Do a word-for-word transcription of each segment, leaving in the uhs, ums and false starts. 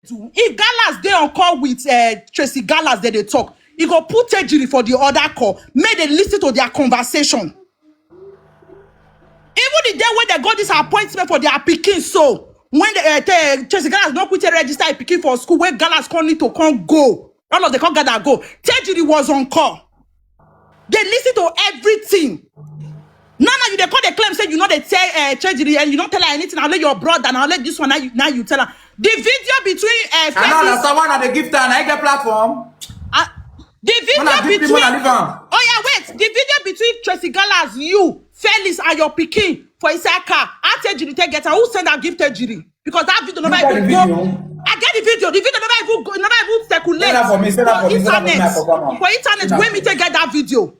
do. If Gallas dey on call with uh, Tracy Gallas, they dey talk. He go put Tejiri for the other call. Make they listen to their conversation. Even the day when they got this appointment for their pikin, so when the, uh, te- Tracy Gallas not quit register a pikin for school, when Gallas come need to come go, all of them come gather go. Tejiri was on call. They listen to everything. Now, now you dey call the claim say you know they tell uh, Tejiri and you don't tell her anything. I'll let your brother and I'll let this one now you, now you tell her the video between uh, I don't Felix. Understand why not the gift and I get platform. Uh, the video When I give between. people and leave am. Oh yeah, wait. The video between Tracy Gallas, you, Felix, and your pikin for inside car. I tell Jiri take get her. Who send that gift to Jiri? Because that video never Look at even the go. Video. I get the video. The video never even go. Never even circulate Send that for me. Send that for for me. Send that for me. I internet. confirm am. For internet, Send when that. me take get that video,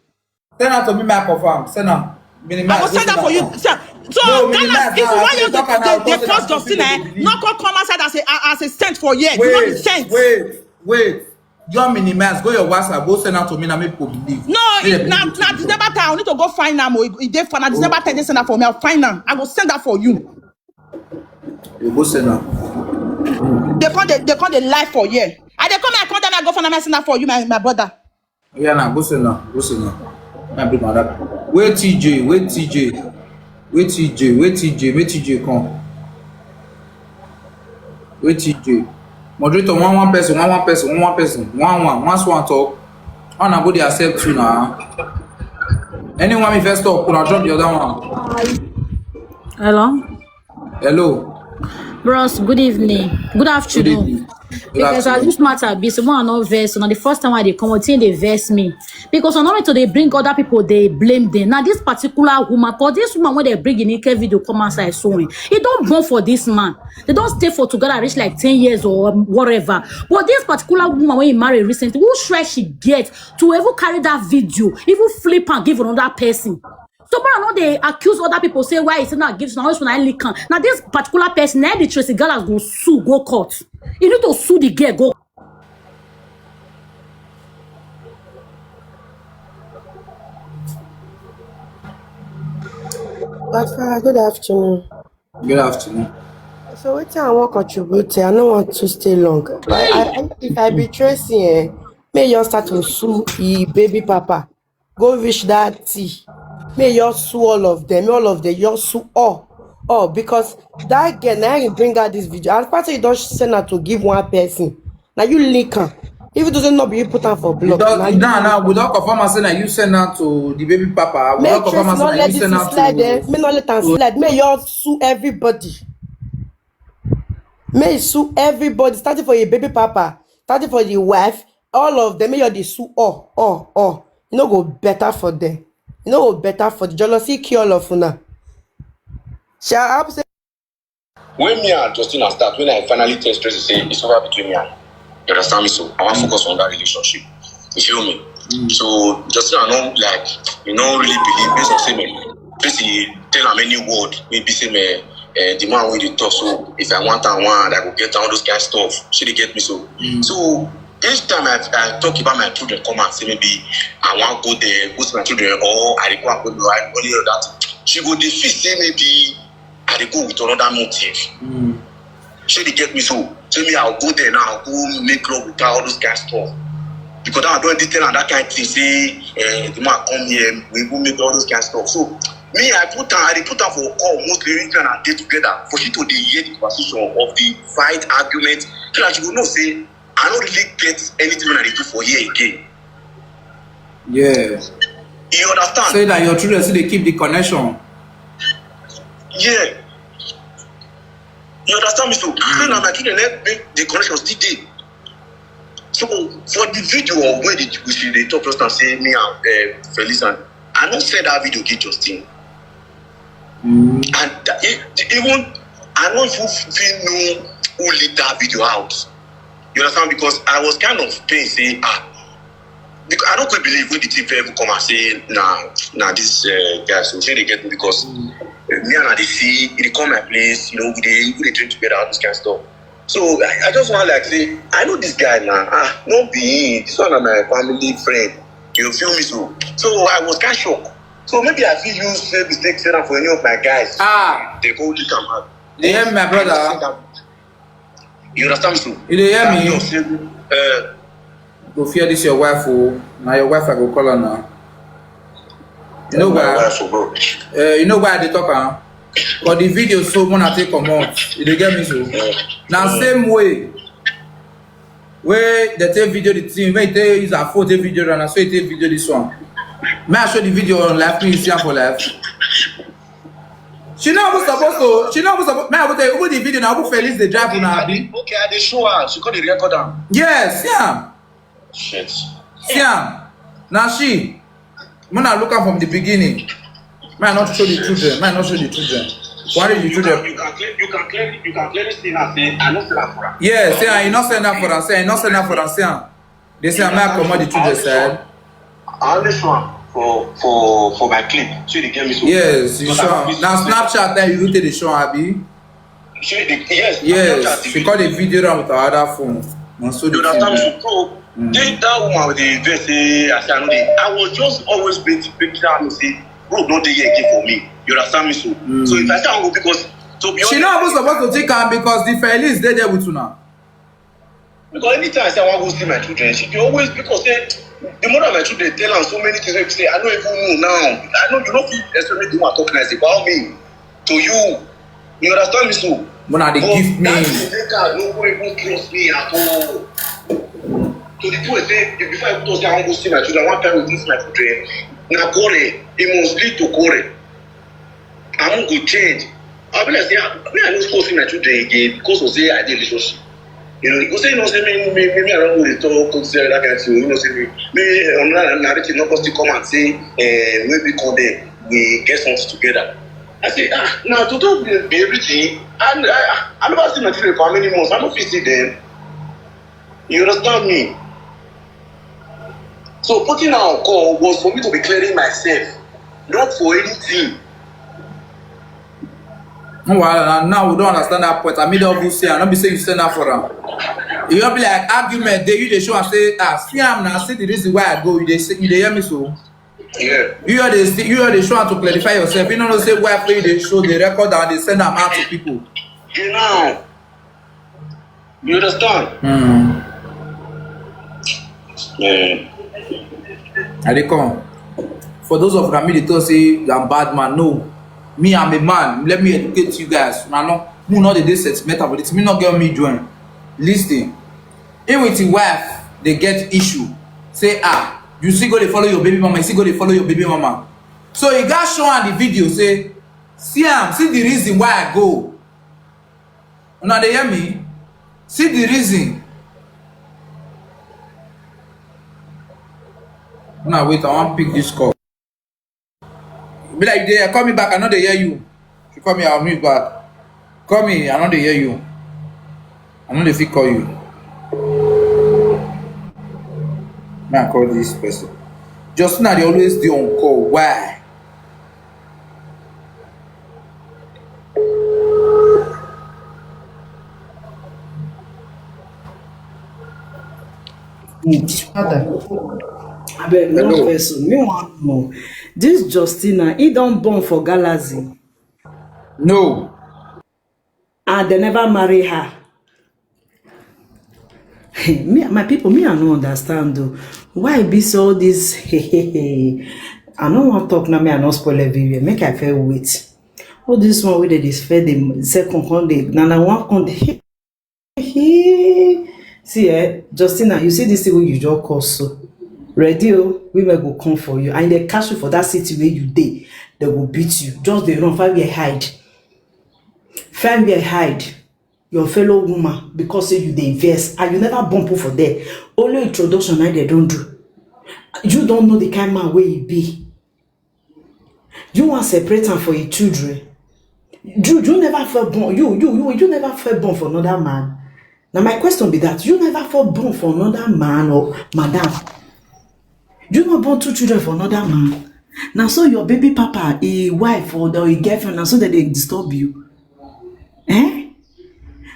Send that to me. My confirm. Send that. Minimize. I will send that for you. Sir, so No, Gallas, minimize if now. why I you talk dey now. dey Talk force now. Justin, eh? People No come come outside as a as a sent for here. You know the Wait, sent. Wait, wait. Just minimize. Go your WhatsApp. Go send out to me. Now make people believe. No, Make it, them na believe. Na December time. I need to go find am. Oh, e dey for na December Okay. Time. They send am for me. I'll find am. I go send that for you. You go send now. They come. They, they come. They lie for here. I dey come. I come down. I go find am. I send that for you, my, my brother. Yeah, now go send now. Go send now. Now bring my data. Wait, T J. Wait, T J. Wait, T J. Wait, T J. Wait, T J. Come. Wait, T J. Moderator, one one person, one one person, one one person, one one, one swan talk. How na go dey accept you now? Anyone investor, could have dropped the other one. Hello, Hello. Bros. Good evening. Good Good afternoon. Evening. Good Because as afternoon. This matter be someone no vex. So now the first time I dey come, wetin dey vex me. Because I know to dey bring other people, they blame them. Now this particular woman, for this woman when they bring in Ike video come outside, so e don born for this man. They don't stay for together reach like ten years or whatever. But this particular woman when he married recently, who stress she get to even carry that video, even flip and give another person. So but I know they accuse other people say why is it not gives now when I leak am. Now this particular person, now the Tracy Gallas go sue, go court. You need to sue the girl, go. Godfather, good afternoon. Good afternoon. So wetin I wan contribute here, I no want to stay long. I, I, I- if I be Tracy, eh, may you start to sue e baby papa. Go reach that T. May you sue all of them. All of them, you sue all. All because that girl, now you bring out this video. As part you don't send her to give one person. Now you link her. If it doesn't not be you put her for You block. don Now you you don now we don confirm am say na you send am to the baby papa. We May don confirm am Tracy say not na let you this send thing am slide there. to. May not let am slide. May you all sue everybody. May you sue everybody. Starting for your baby papa, starting for your wife, all of them. May you all dey sue all, all, all. E no go better for them. E no go better for the jealousy kill all of una. Shall I say When me and Justina start, when I finally test Tracy say it's over between me and you understand me, so I want focus on that relationship. You feel me? So Justina no like you no really believe based on say me Tracy tell am any word maybe say me uh, the man wey dey talk so if I want am one I go get am all those kind of stuff. She dey get me so. So each time I, I talk about my children come and say maybe I wan go there go see my children or I dey go and go there I only hear that she go dey feel say maybe I dey go with another motive. Shey dey get me so? Say me I go there now, go make love with her, all those kind stuff. Because that one don dey tell am that kind thing say eh, the man come here, we go make all those kind stuff. So me I put am, I dey put am for call mostly every time I dey together for she to dey hear the conversation of the fight argument so that she go know say I no really get anything wey I dey do for here again. Yeah. You understand? Say that your children still dey keep the connection. Yeah. You understand me so? Say na my children help make the connection still dey. So for the video of where the we see the talk just now say me and uh, Felix and I no send that video give Justin. And that, e- even I no even fit know who leak that video out. You understand? Because I was kind of pain say ah because I don't quite believe when the thing ever come and say nah nah this uh, guy so say they get me because uh, me and I dey see he dey come my place you know we dey we dey drink together all this kind of stuff so I, I just want like say I know this guy now ah no be him this one na my family friend you feel me so so I was kind shocked so maybe I fit use say mistake say na for any of my guys Ah. They go leak am out. Dey hear me, my brother? You understand me so? You dey hear That me? Your same, uh, Go fear this your wife o. Na your wife I go call her now. You know my why? Wife, bro. Uh, you know why I dey talk am? For the video so when I take comot, you dey get me so. Na same way wey dem take video the thing, when you take use her phone take video am, na so you take video this one. May I show the video on live? Make you see am for live. She no even suppose to. She no even suppose. May I even tell you, even the video na even Felix dey drive una abi? Okay, I dey show her. She come dey record am. Yes, see am. Shit. See am. Na she. When I look am from the beginning, may I not show the children. May I not show the children. Worry the You children. can, you can clearly, you can clearly, you can clearly see now. Say I no send am for her. Yeah, say I no send am for am. Say I no send am for am. See am. They say I might comot the children side. I only show am for for for my clip. So they get me so. Yes, you But I sure? don't Na miss- Snapchat that you take the show, abi? She dey, yes, Yes, Snapchat, she call the video down with her other phone. Na so You the understand thing. me? So, take that woman with the vex say I say I no dey. I was just always waiting, waiting to say, bro, no dey here again for me. You understand me? So, so if I say I go because to be She honest, no even suppose to take am because the Felix dey there with una. Because anytime I say I wan go see my children, she dey always because say the mother of my children tell am so many things wey be say I no even know now. I know you no fit explain the one talk nice about me to you. You understand me so? Una dey But give me. That thing make her no go even trust me at all. To the point say if before I talk say I wan go see my children, I wan tell you this my children. Na quarrel, it must lead to quarrel. I wan go change. I be like say ah, me I no go see my children again because of say I dey relationship. You know, you go say you know say me me me, me I don go dey talk to say that kind thing. You know say me me another narrative no go still come and say eh, wey we come there we get something together. I say ah na to talk be be everything. I I I never see my children for how many months. I no fit see them. You understand me? So putting her on call was for me to be clearing myself, not for anything. No wahala na now we don understand that point. I mean don even say I no be say you send am for am. E no be like argument dey you dey show am say ah see am na see the reason why I go you dey say you dey hear me so. Yeah. You all dey see you all dey show am to clarify yourself. You no know say wife wey you dey show dey record am dey send am out to people. You know. You understand? Hmm. Yeah. I dey come. For those of una me dey talk say I'm bad man, no. Me I'm a man. Let me educate you guys. Una no, who no dey dey sentimental for this. Me no get me join. Listen. Him with him wife dey get issue. Say ah, you still go dey follow your baby mama, you still go dey follow your baby mama. So you gats show am the video say see am, see the reason why I go. Una dey hear me? See the reason. Una wait, I wan pick this call. Be like you dey hear, call me back, I no dey hear you. If you call me, I'll mute back. Call me, I no dey hear you. I no dey fit call you. Now I call this person. Justina dey always dey on call. Why? Father, abeg no Hello. Person. Me wan know. This Justina, he don born for Galaxy No. and they never marry her. Me, my people, me I no understand though. Why be so all this? I no wan talk now. Me I no spoil everywhere. Make I fair wait. All this one wey dey dey fair the second come dey na na one come dey. See eh, Justina, you see this thing wey you just cause so. Ready o, women go come for you and if they catch you for that city where you dey, they go beat you. Just dey run, find where hide. Find where hide your fellow woman because say you dey vex and you never bump for there. Only introduction na they don do. You don't know the kind man wey he be. You wan separate am for your children. You you never feel born. You you you you never feel born for another man. Now my question be that you never feel born for another man or madam. You not born two children for another man. Now so your baby papa, a wife or the a girlfriend, now so that they disturb you. Eh?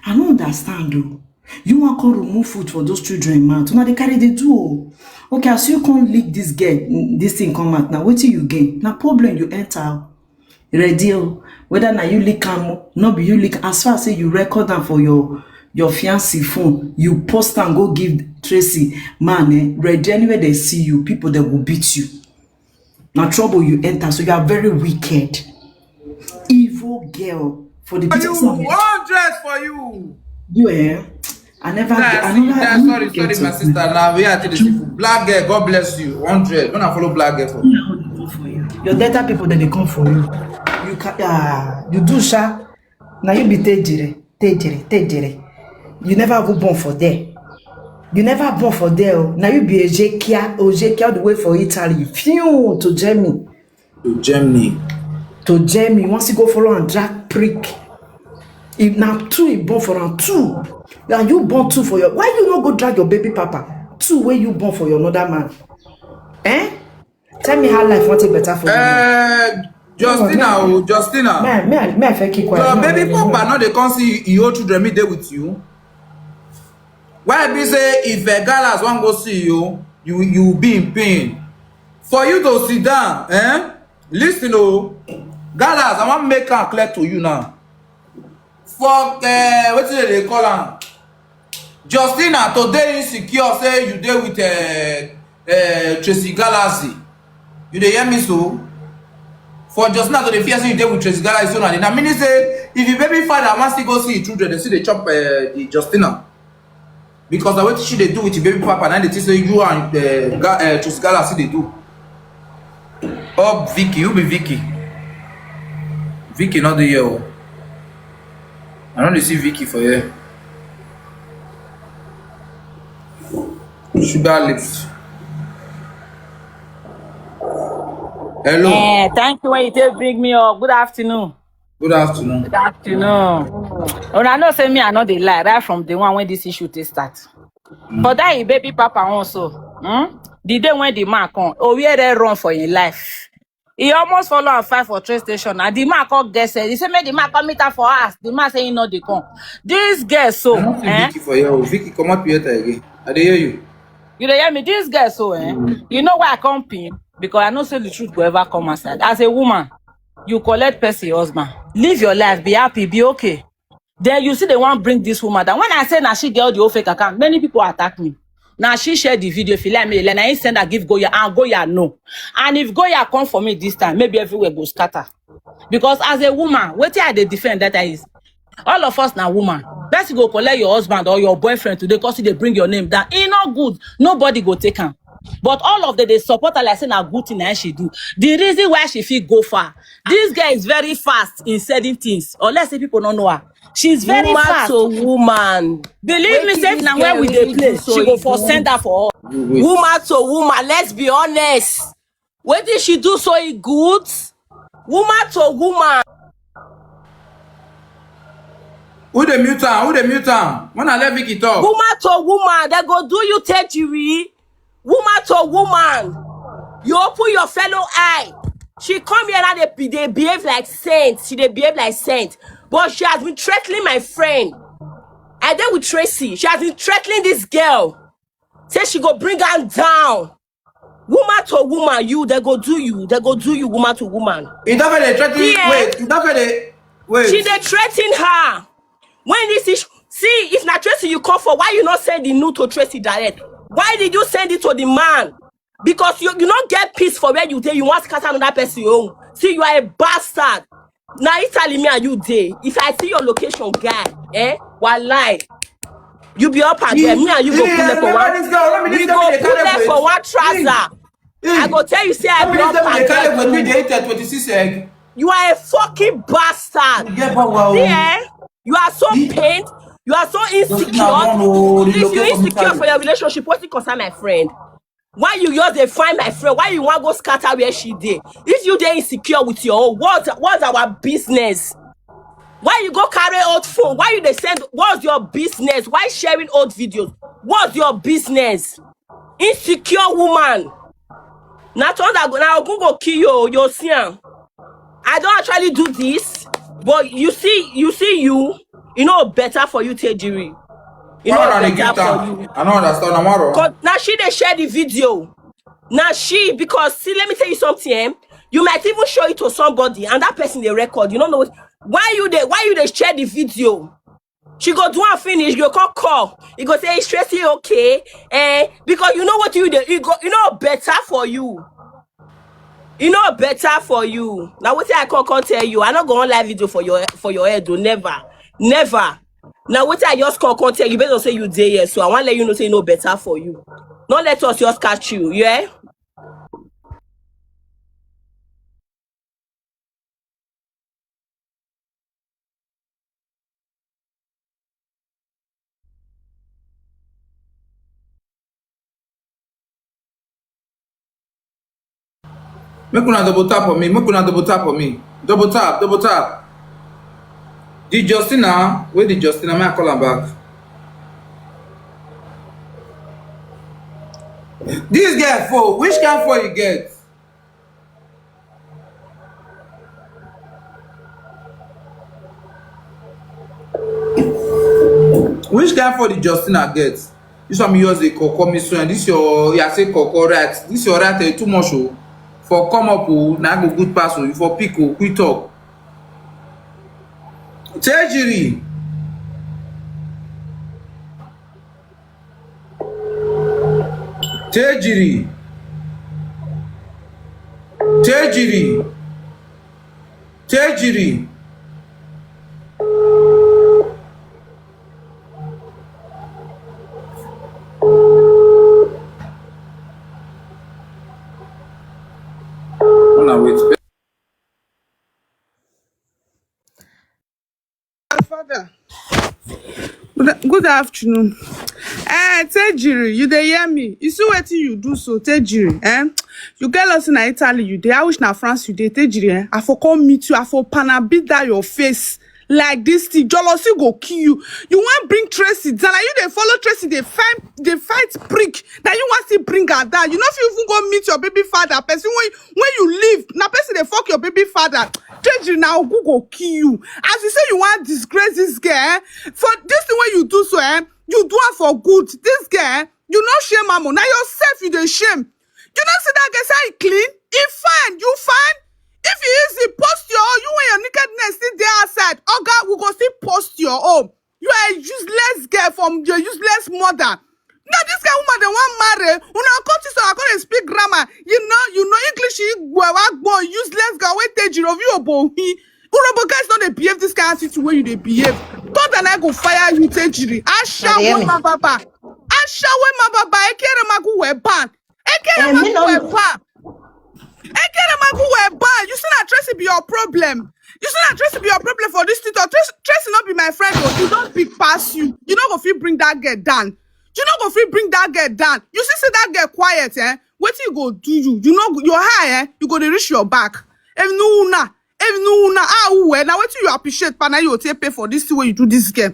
I don't understand though. You want come remove food for those children, man. Now they carry the do. Oh. Okay, as you can't leak this girl, this thing come out now. What do you gain? Now problem you enter. Ready? Oh. Whether now you leak am, not be you leak. As far as say you record them for your your fiancé phone, you post and go give Tracy. Man, eh, Red, anywhere they see you, people they will beat you. Now trouble you enter, so you are very wicked, evil girl. For the For pity you, of my one dress for you. you, eh? I never, Nah, I see, never, nah, I never sorry, get sorry, my it. Sister. Now we are to the seafood. Black girl, God bless you. One dress. When I follow black girl for Your data people that they come for you. You can, ah, you do sha. Now you be tejere, tejere, tejere. You never go born for there. You never born for there. Oh. Now you be Ezekiel, Ezekiel all the way for Italy. Phew, to Germany. To Germany. To Germany, once you go follow and drag prick. If now two you born for am, two. And you born two for your, why you no go drag your baby papa? Two where you born for your another man. Eh? Tell me how life want it better for you. Uh, Justina, oh, Justina. Man, me, I- me, I feel keep quiet. Your No, baby no, no, no. papa, no, they can't see your children, me there with you. Why be say if a galas won't go see you, you you be in pain. For you to sit down, eh? Listen, oh, galas, I want make am clear to you now. For uh, what did they call am? Justina, today insecure say you dey with uh, uh, Tracy Galaxy. You dey hear me so? For Justina to dey fear say you dey with Tracy Galaxy, so na na mean say if your baby father wants to go see your children, they see they chop uh, the Justina. Because the way she dey do with your baby papa, now they think say you and uh, Ga- uh, Tracy Galaxy they do. Oh, Vicky, you be Vicky. Vicky not the year. I don't see Vicky for here. Sugar lips. Hello. Eh, thank you when you take bring me up. Good afternoon. Good afternoon. Good afternoon. Una know say me, I know they lie right from the one when this issue they start. But that is baby papa also. Hmm? The day when the man come, oh, where they run for your life. He almost follow and fight for train station. And the man come get said, he say make the man come meet her for us. The man say he know they come. This girl so, I don't see eh? Vicky for here. Vicky, come up here again. I dey hear you. You dey hear me? This girl so, eh? You know why I come pin? Because I know say the truth go ever come outside. As a woman, you collect person husband. Live your life, be happy, be okay. Then you see they want bring this woman down. When I say now she get all the whole fake account, many people attack me. Now she share the video. If you like me, then I send her give Goya and Goya no. And if Goya come for me this time, maybe everywhere go scatter. Because as a woman, what I dey defend that is all of us now woman. Person go collect your husband or your boyfriend today because they bring your name down. E not good. Nobody go take am. But all of them they support her like say na good thing na she do. The reason why she fit go far. This girl is very fast in certain things. Or let's say people don't know her. She's very Woman fast. To woman. Believe me, Wetin say this na girl where we dey really play, do so she go e for good? Send her for us. Woman to woman, let's be honest. What did she do so e good? Woman to woman. Who dey mute am? Who dey mute am? When I let Vicky talk. Woman to woman, they go do you tejiri. Woman to woman, you open your fellow eye. She come here now, they, be- they behave like saints. She they behave like saint. But she has been threatening my friend. I dey with Tracy. She has been threatening this girl. Say she go bring her down. Woman to woman, you, they go do you. They go do you, woman to woman. He don't really threaten. Yeah. Wait, he don't really. Wait. She dey threaten her. When this issue, see, if na Tracy you come for, why you not send the note to Tracy direct? Why did you send it to the man? Because you, you not get peace for where you dey. You want to scatter another person own. See, you are a bastard. Now Italy, me and you dey. If I see your location, guy, eh? Walai. You be up and there. Me and you go Yeah, pull up for remember one. This girl, let me We just go tell you the pull kind up of for weight. One trouser. Hey, I go tell you, say I let be me just up tell you and the kind of there. weight. We dey eat at twenty-six egg. You are a fucking bastard. You get power, oh. Yeah. You are so pained. You are so insecure. Justina, no, no, If you relocate from insecure Italy. For your relationship, what it concern my friend? Why you just dey find my friend? Why you want go scatter where she dey? If you dey insecure with your own, what what's our business? Why you go carry old phone? Why you dey send? What's your business? Why sharing old videos? What's your business? Insecure woman. Na thunder go, na Ogun go kill you. You see am. I don't actually do this, but you see, you see you. You know better for you, Tejiri. You know Why una dey better give for time? You. I don't understand. I'm wrong. Cause now she dey share the video. Now she, because see, let me tell you something. Eh? You might even show it to somebody, and that person they record. You don't know what, why you they why you they share the video. She go do and finish, go call, call. You go say, "Is Tracy okay?" Eh, because you know what you do. You go, you know better for you. You know better for you. Now what I can't, can't tell you. I not go on live video for your, for your head, though. Never. Never. Now what I just can't, can't tell you. Better say you dey here. So I want to let you know say you know better for you. Not let us just catch you. Yeah? Make una double tap on me. Make una double tap on me. Double tap, double tap. The Justina, where the Justina? May I call her back? This girl phone, which kind phone you get? Which kind phone the Justina get? This one me use a call, call me so, and this your, yeah, say call, call right. This your right, eh, too much, oh. For come up, oh, na go good pass, oh. You for pick, oh, quick talk. Tejiri. Tejiri. Tejiri. Tejiri. Una wait. Father. Good, good afternoon. Eh, Tejiri, you dey hear me? You see wetin you do so, Tejiri, eh? You get lost in Italy, you dey. I wish na France you dey, Tejiri, eh? I for come meet you, I for pana beat that your face like this thing. Jealousy go kill you. You wan bring Tracy down, and you dey follow Tracy dey fight, dey fight prick. Now you wan still bring her down. You no fit even go meet your baby father, person when, when you leave, na person dey fuck your baby father. Tejiri, na ogu go kill you. As you say you wan disgrace this girl, eh? For this thing wey you do so, eh? You do am for good. This girl, eh? You no shame am o. Na yourself you dey shame. You no see that girl say e clean? E fine, you fine? If you easy, post your own. You and your nakedness still dey outside. Oga, we go still post your own. You are a useless girl from your useless mother. Now this kind woman they want marry. Una come to so I come dey speak grammar. You know, you know English. You go, go useless girl. Wait, Tejiri, of you obo. Urobo guys don't dey behave this kind of situation where you dey behave. Don't and I go fire you, Tejiri. Asha Can you hear we me? Ma baba. Asha we Ma baba. Ekere magu we ban. Ekere Eh, me magu we no. ban. Ekere magu we ban. You see that Tracy be your problem. You see that Tracy be your problem for this thing. Tracy, Tracy not be my friend, but you don't big pass you. You not go fit bring that girl down. You not go fit bring that girl down. You see, see that girl quiet, eh? What you go do you? You know your high, eh? You go dey reach your back. If no na, if no na, ah, who eh? Now what you appreciate, pana you take pay for this thing when you do this girl.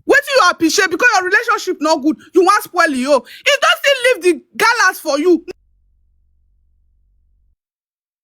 What you appreciate because your relationship not good. You want spoil you. He don't still leave the galas for you.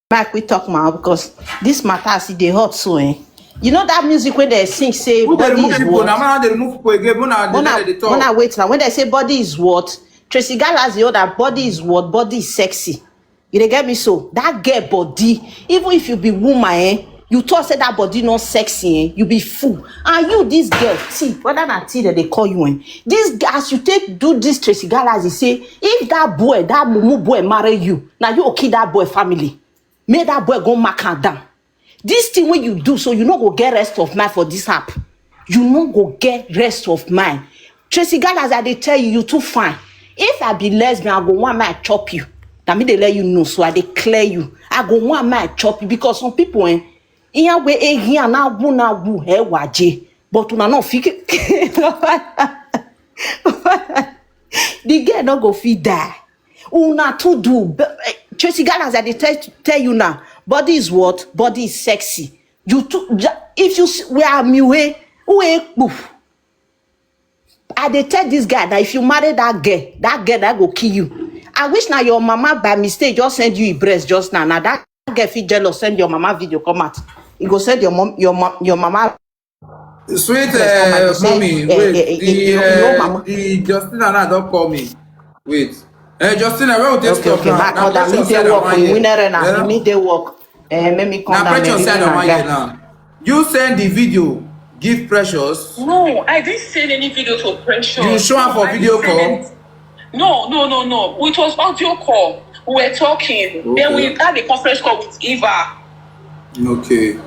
Back we talk now because this matter as e dey hot so, eh. You know that music when they sing say Who dey body remove is people? Na what? Man dey remove people again. Una dey When I, dey dey when I talk. Wait now, when they say body is what, Tracy Gallagher the other body is what, body is sexy. You dey get me so? That girl body, even if you be woman, eh, you talk say that body not sexy, eh, you be fool. And you, this girl, see, whether na tea that they call you, eh, this g- as you take do this Tracy Gallagher say, if that boy, that mumu boy marry you, now you go kill that boy family. Make that boy go mark am down. This thing when you do so, you no go get rest of mind for this app. You no go get rest of mind. Tracy Gallagher, I dey tell you, you too fine. If I be lesbian, I go one man chop you. Now me they let you know, so I declare you. I go one man chop you because some people, eh, in a way, eh, here na wu na wu, eh, waje. But una no fit. The girl no go fit die. Una too do. Be- eh, Tracy Gallagher, I dey tell, tell you now. Body is what? Body is sexy. You too. Ja- If you s- we are miwe, we poof. I dey tell this guy that if you marry that girl, that girl that go kill you. I wish now your mama by mistake just send you a breast just now. Now that girl fit jealous send your mama video come out. You go send your mom, your mom, your mama Sweet breast come out. uh, You say, mommy, eh, wait. eh, eh, The eh, your uh, mama. The Justina now don't call me. Wait. Uh, Justina, where would this Okay, stuff okay. now? Back Now order. Me precious dey side of work. one We year. winner na. Yeah? Me dey work. Eh, make me come Now down. Me precious side winner of na one year guy. Now. You send the video. give Precious? No, I didn't send any video to Precious. You show am for I video didn't send call? any- No, no, no, no. It was audio call. We were talking. Then we Okay. had a conference call with Eva. Okay.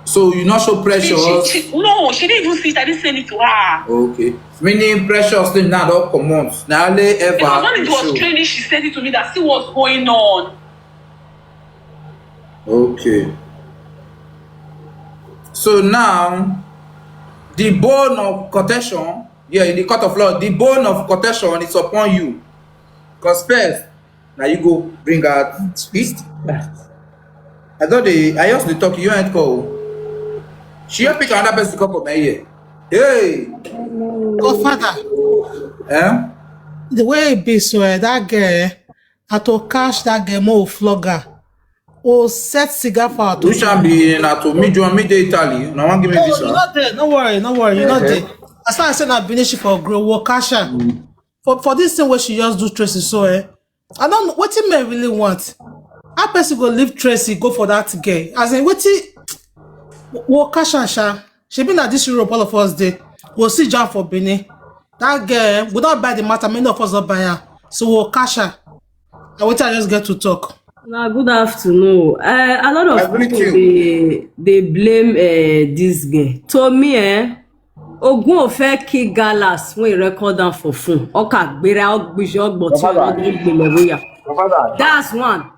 So you not show She, she, Precious? she, no, she didn't even see it. I didn't send it to her. Okay. Meaning Precious name now don comot. Na only Because Eva when it you was show. training, she said it to me that see what's going on. Okay. So now, the bone of contention, yeah, in the court of law, the bone of contention is upon you. Because first, now you go bring out. I thought they, I just dey talk, you ain't call. She just pick another person to come for my ear. Hey, Godfather, eh? The way it be so, eh, that girl, I to catch that girl, more flogger. Oh, set cigar for her to Which one be na to me, John, me dey Italy. Now one give me No, this you one. Not there. No worry, no worry, you not Okay. There. As far as say na Benin she for grow, we'll catch her. For for this thing where she just do Tracy so, eh. I don't know what you may really want. How person go leave Tracy, go for that girl? As in, what you we'll catch her, sha. She been at this Europe, all of us day. We'll see John for Benin. That girl, we don't buy the matter, many of us don't buy her. So we'll catch her. I wait till I just get to talk. Now, good afternoon. Uh, a lot of Everything. People they they blame uh, this girl. To me, eh, Ogun Ofe kill Galas when he record down for phone. Oka gbera ogbije ogbo ti Baba. Ogun gbele roya. Baba, That's one.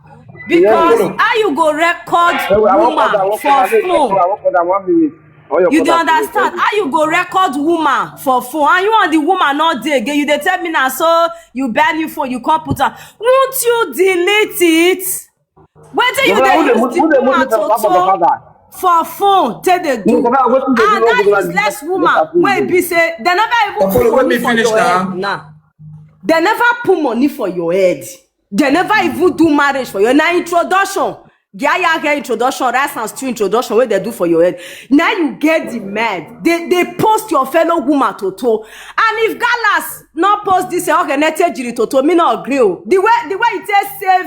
Because Yeah. How you go record I won't woman I won't for phone? I won't I won't You dey understand? How you go record woman for phone? And you and the woman not there again. You dey tell me now, so you buy new phone, you can't put her. Won't you delete it? Wetin you Baba, dey who dey use move- the who dey move woman it from Papa toto Father? For phone take dey do? No, Baba, wetin dey do And all that the woman useless make woman happen wey dey be say dem never even Apollo, put let money me for finish your now. Head now. Dem never put money for your head. Dem never even do marriage for you. Na introduction. Yaya get introduction, rice and stew introduction wey dem do for your head. Now you get the mad. They they post your fellow woman toto. And if Galas not post this uh, Ogenete Jiri toto, me not agree. Oh. The way the way it takes save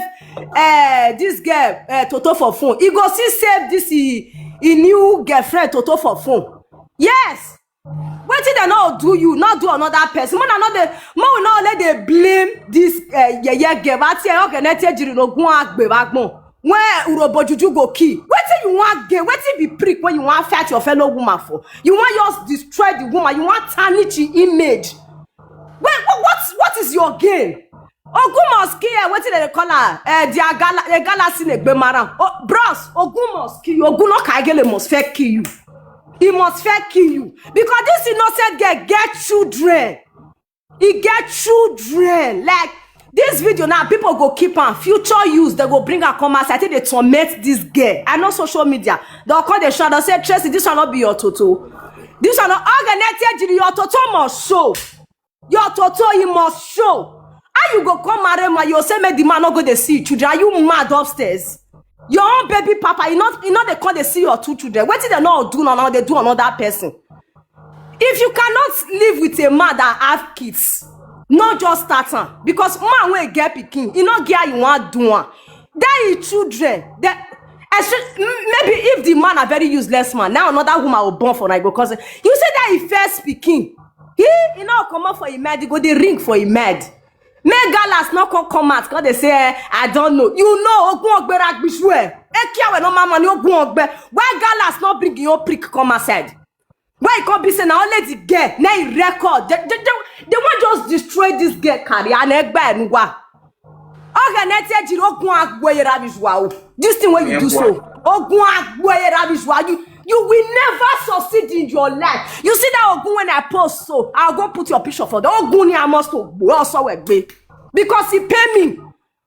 uh, this girl uh, toto for phone, he go see save this he, he new girlfriend toto for phone. Yes. Wetin dem no do you, not do another person. More na no dey, more we no let dey blame this uh, yeye girl. But here, okay, Ogenete Jiri no go agbe bagbon. When Urobo Juju go key. Wetin you want get? Wetin be prick when you want fight your fellow woman for? You want just destroy the woman. You want tarnish the image. Wait, what, what, what is your game? Ogun must kill her. Wetin dem dey call her? Eh, the Agala, the Gala Sinegbe Maram. Oh, bros, Ogun must kill you. Ogun no Kagele must fair kill you. He must fair kill you because this innocent girl get children. He get children. Like this video now, people go keep am. Future use, they go bring her come outside. I think they torment this girl. I know social media. They'll call the show. They'll say, Tracy, this one not be your toto. This one not organized. Your toto must show. Your toto, he must show. How you go come marry man? You say make the man not go dey see children. Are you mad upstairs? Your own baby papa, you not you not they come dey see your two children. Wetin dem no do now, now they do another person. If you cannot live with a man that have kids, not just start am because man wey get pikin, e no get how you wan do am. Then him children, then especially maybe if the man na very useless man, now another woman go born for na go cause you see that him first pikin, he he no comot for him head, he go dey ring for him head. Make Galas no come come out come dey say, eh, I don't know. You know, Ogun Ogbe Ragbishwe. Ekiawe no mama ni Ogun Ogbe. Why Galas no bring your prick come outside? Why e come be say na only the girl na e record? They, they, they, they wan just destroy this girl career and egbe enuwa. Ogenete Jiri Ogun Agboye Rabbit Wow. This thing wey you do so, Ogun Agboye Rabbit Wow. You you will never succeed in your life. You see that Ogun when I post so, I'll go put your picture for the Ogun ni I must to also egbe because he pay me.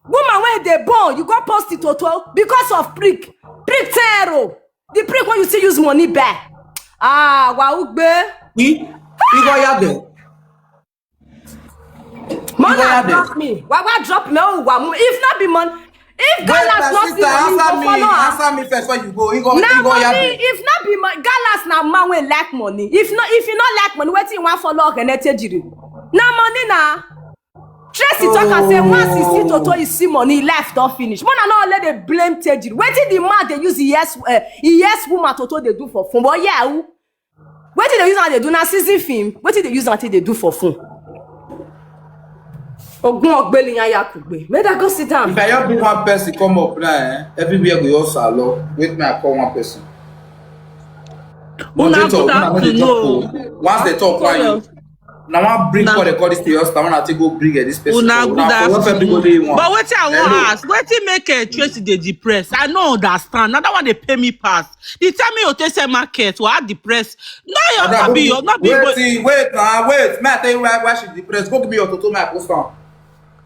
Woman wey dey born, you go post it toto because of prick. Prick tero. The prick when you see use money buy. Ah, wa ugbe. He he go yard there. Mona Where are they? Drop me. Why why drop me? Oh, wa mu. If not be money, if Wait, Galas my not sister, see money, answer go me. Follow am. Answer me first when you go. He go. Na He go yard money. there. If not be money, Galas na man wey like money. If not if you not like money, wetin you want follow Ogenete Jiri? Na money na. Tracy talk and say once he see toto, he see money, life don finish. Mona no let dey blame Tejiri. Wetin the man dey use the yes uh, the yes woman toto dey do for phone? But yeah, who? Wetin dey use am dey do na season film? Wetin dey use am take dey do for phone? Ogun ogbeli yan ya kugbe. Make that go sit down. If I help you one person come up now, eh, everywhere we all salon. Wait, me I call one person. Una good afternoon. Once they talk, why you? Now I bring what they call this chaos. Now I take go bring eh, this person. Una good afternoon. But wetin I wan ask, wetin make eh, Tracy dey depressed? I no understand. Na that one dey pay me pass. The time me you take sell market, wa depressed. No, you not be your, not be. Wait, wait, now wait. Me I tell you why, why she depressed. Go give me your toto, my post on.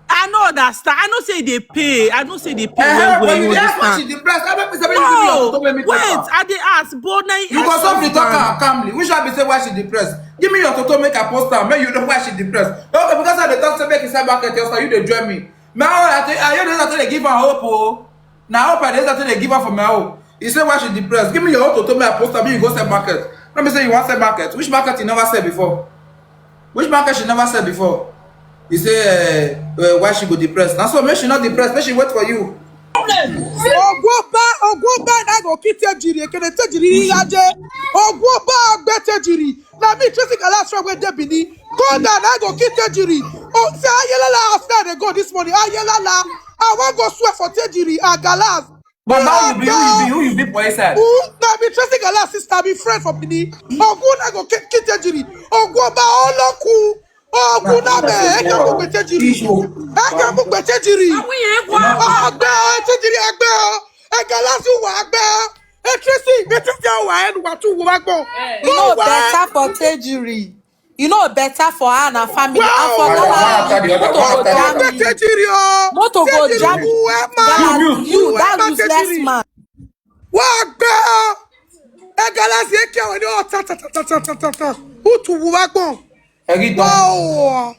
I no understand. I know say they pay. I know say they pay. Eh, well, when you ask why she depressed, I don't say give me your toto, make me post am. No, wait, I dey ask, but na you go solve the talk calmly. Which one be say why she depressed? Give me your toto, make I post am. Make you know why she depressed. Okay, because I dey talk say make you sell market, you dey join me. Now I tell you, I hear they give her hope. Oh. Na hope I dey start to dey give am for my own. He say why she depressed. Give me your own toto, make I post am, make you go sell market. Let me say you wan sell market. Which market you never sell before? Which market she never sell before? He say uh, uh, why she go depressed. Na so make she not depressed. Make she wait for you. Ogwoba, Ogwoba na go kill Tejiri, ekene Tejiri yaje. Ogwoba agbe Tejiri. Na me Tracy Galas from wey dey Benin. Go down, I go kill Tejiri. Oh, say Ayelala house now dey go this morning. Ayelala, I wan go swear for Tejiri and Galas. But now you be who you be, who you be for inside? Who? Na be Tracy Galas sister, be friend for Benin. Ogun na go kill kill Tejiri. Ogun ọba ọlọ́kù. Ogun na be eke mu gbe Tejiri. Eke mu gbe Tejiri. Agbe o, Tejiri agbe o. Eke Galas wa agbe o. E Tracy, be Tracy wa enu wa tu wa gbo. You know better for Tejiri. You know better for her and her family. And for Galas, motor go jam you. Motor go jam you. Galas, you, that useless man. Wa gbe. E Galas e ke wa ni o ta ta ta ta ta ta ta. Utu wa gbon. Egi don. Wow.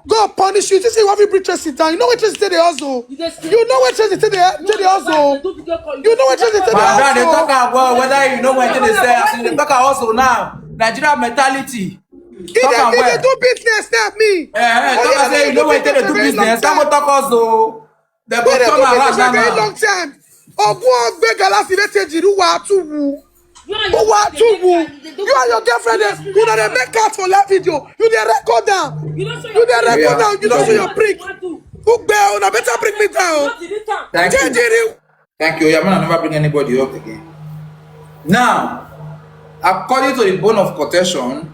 God punish you. You think say you want to bring Tracy down. You know what Tracy take dey hustle. You know what Tracy take dey take dey hustle. You know what Tracy take dey hustle. But now they talk about whether you know what they say. As in they talk about hustle now. Nigeria mentality. If they, if they do business, not me. Eh, eh, talk about say you know what they do business. Talk about talk hustle. They go turn around now. Long time. Ogun ogbe Galas e Tejiri wa tu wu. Who wa tu wu? You and your girlfriend, eh, una dey make out for live video. You dey record down. You dey record down. You don't show your prick. Ugbe, una better bring me down. Thank you. Tejiri. Thank you. Yeah, man, I never bring anybody up again. Now, according to the bone of contention,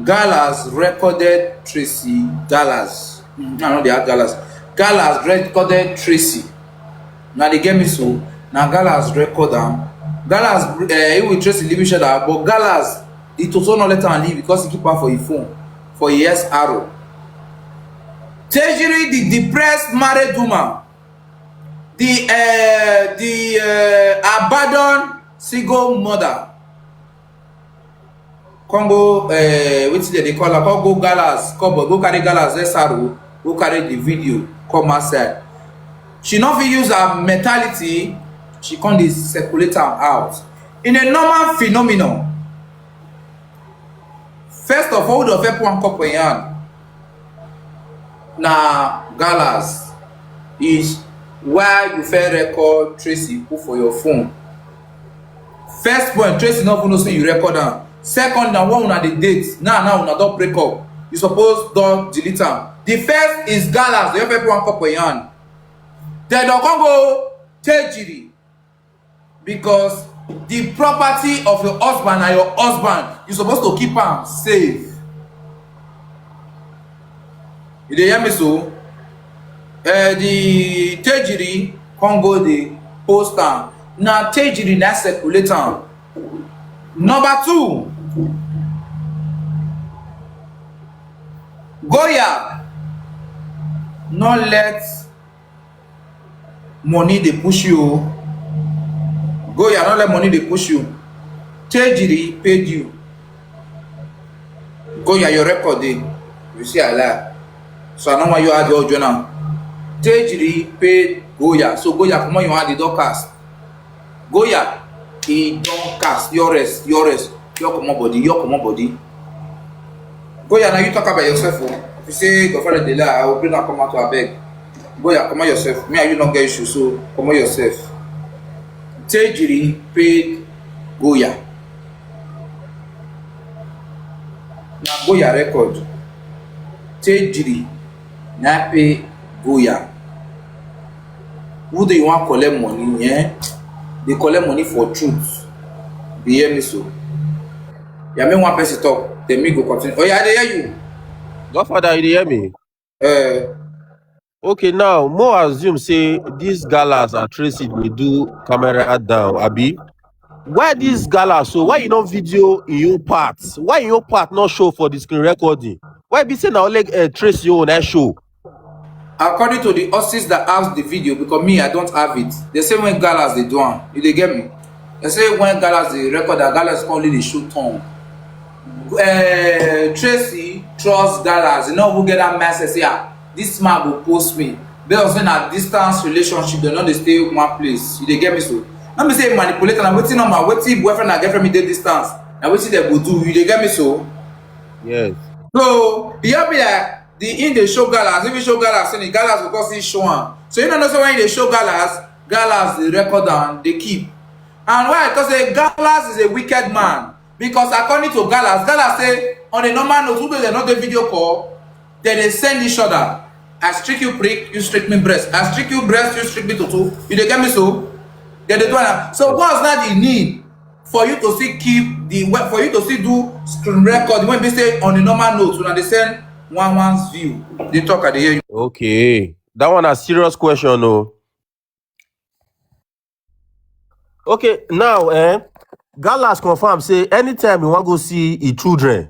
Galas recorded Tracy. Galas. Mm, I know they are Galas. Galas recorded Tracy. Now they get me so. Now Galas record am. Galas, uh, he will Tracy leave each other, but Galas, he to so not let her leave because he keep her for his phone, for his S R O. Tejiri, the depressed married woman, the uh, the uh, abandoned single mother. Come go, uh, wetin dem dey call am? Come go Galas, come go carry Galas S R O, go carry the video come outside. She no fit use her mentality, she come dey circulate am out. In a normal phenomenon, first of all, who the first one come for hand? Na Galas. Is why you fit record Tracy put for your phone. First point, Tracy no even know say you record am. Second, na one una dey date. Now, now una don break up. You suppose don delete am. The first is Galas. The first one come for hand. Dem don come go Tejiri. Because the property of your husband and your husband, you supposed to keep am safe. You dey hear me so? Uh, the Tejiri come go dey post am. Na Tejiri na circulate am. Number two, Goya no let money dey push you o. Goya no let money dey push you. Tejiri paid you. Goya, your record dey. You see I lie. So I no want you add your join am. Tejiri paid Goya. So Goya comot your hand, e don cast. Goya, e don cast. Your rest, your rest. Your comot body, your comot body. Goya, now you talk about yourself o. If you say your father dey lie, I will bring am come out to abeg. Goya, comot yourself. Me and you no get issue, so comot yourself. Tejiri paid Goya. Na Goya record. Tejiri na pay Goya. Who do you wan collect money? Eh? Dey collect money for truth. Dey hear me so? Yeah, make one person talk, then me go continue. Oh yeah, I dey hear you. Godfather, you dey hear me? Uh, Okay, now more assume say these galas and Tracy dey do camera down, abi? Why these galas? So why you no video in your part? Why in your part not show for the screen recording? Why be say na only uh, Tracy own I show? According to the artist that has the video, because me, I don't have it. The same way galas dey do am. You dey get me? They say when galas dey record, that galas come only dey show tongue. Uh, Tracy trust galas. You know who get that message? Yeah, this man go post me. Based on say na distance relationship, they no dey stay one place. You dey get me so? No be say manipulator, na wetin normal, wetin boyfriend and girlfriend be dey distance. Na wetin they go do. You dey get me so? Yes. So e just be like the in dey show galas, if you show galas, say the galas go come still show am. So you no know say when you dey show galas, galas dey record am, dey keep. And why I talk say galas is a wicked man, because according to galas, galas say on a normal note, who dey no dey video call, dem dey send each other. I streak you prick, you streak me breast. I streak you breast, you streak me toto. You dey get me so? Dem dey do am. So what's not the need for you to still keep the we- for you to still do screen record when be say on a normal note, una dey send one one's view? Dey talk, I dey hear you. Okay, that one a serious question o. Okay, now eh, galas confirm say anytime you wan go see e children,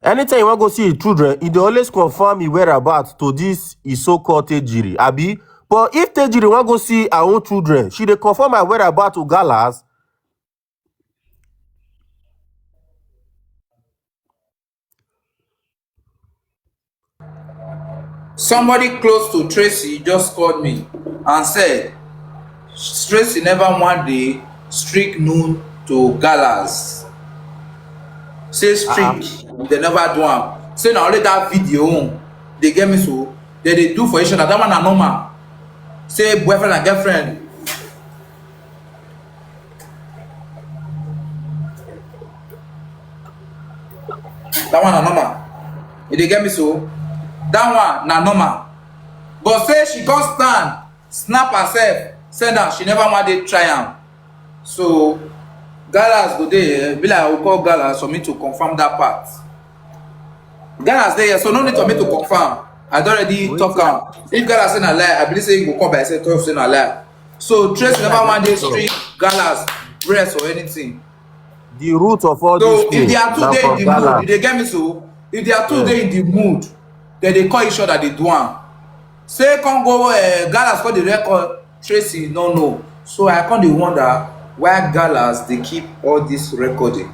anytime you wan go see e children, e dey always confirm e whereabouts to this e so-called Tejiri, abi? But if Tejiri wan go see her own children, she dey confirm her whereabouts to galas. Somebody close to Tracy just called me and said Tracy never one day streak noon to galas. Say streak, they never do am. Say na only that video own dey get me so. They dey do for each other. That one na normal. Say boyfriend and girlfriend. That one na normal. You dey get me so? That one na normal. But say she come stand, snap herself, send am. She never one day try am. So galas go dey, eh, be like I go call galas for me to confirm that part. Galas dey here, so no need for me to confirm. I don already Wait, talk am. If galas say na lie, I believe say he go come by himself talk say na lie. So Tracy never one day streak galas, breast or anything. The root of all So these if things they are too na dey in from the mood, galas. you dey get me so? If they are too Yeah. dey in the mood, then they call each other, they do am. Say come go, uh, galas call the record, Tracy no know. So I come dey wonder why galas dey keep all this recording.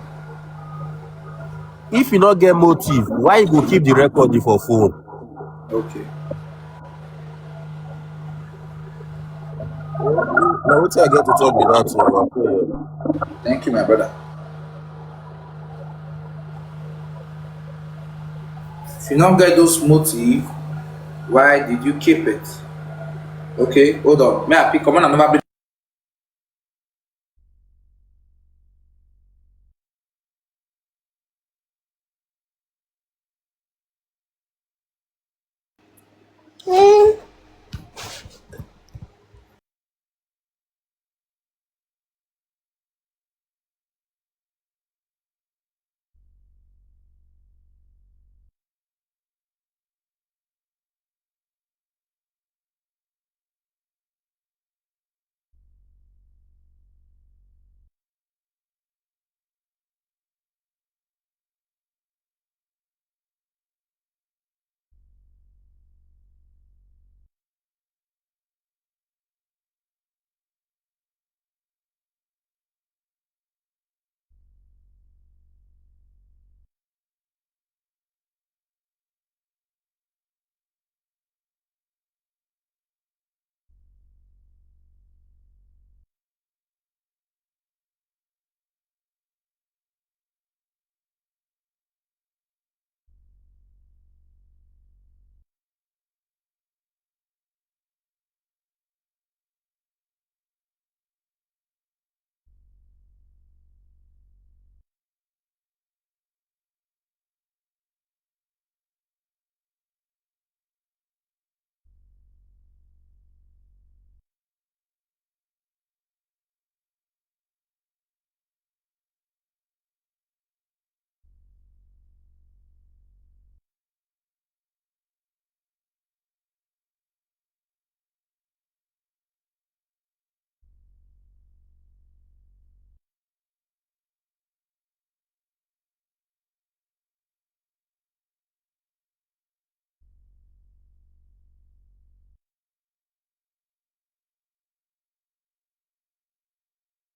If you no get motive, why you go keep the recording for phone? Okay. Na wetin I get to talk be that o. Thank you, my brother. If you no get those motive, why did you keep it? Okay, hold on. May I pick? Come on, another.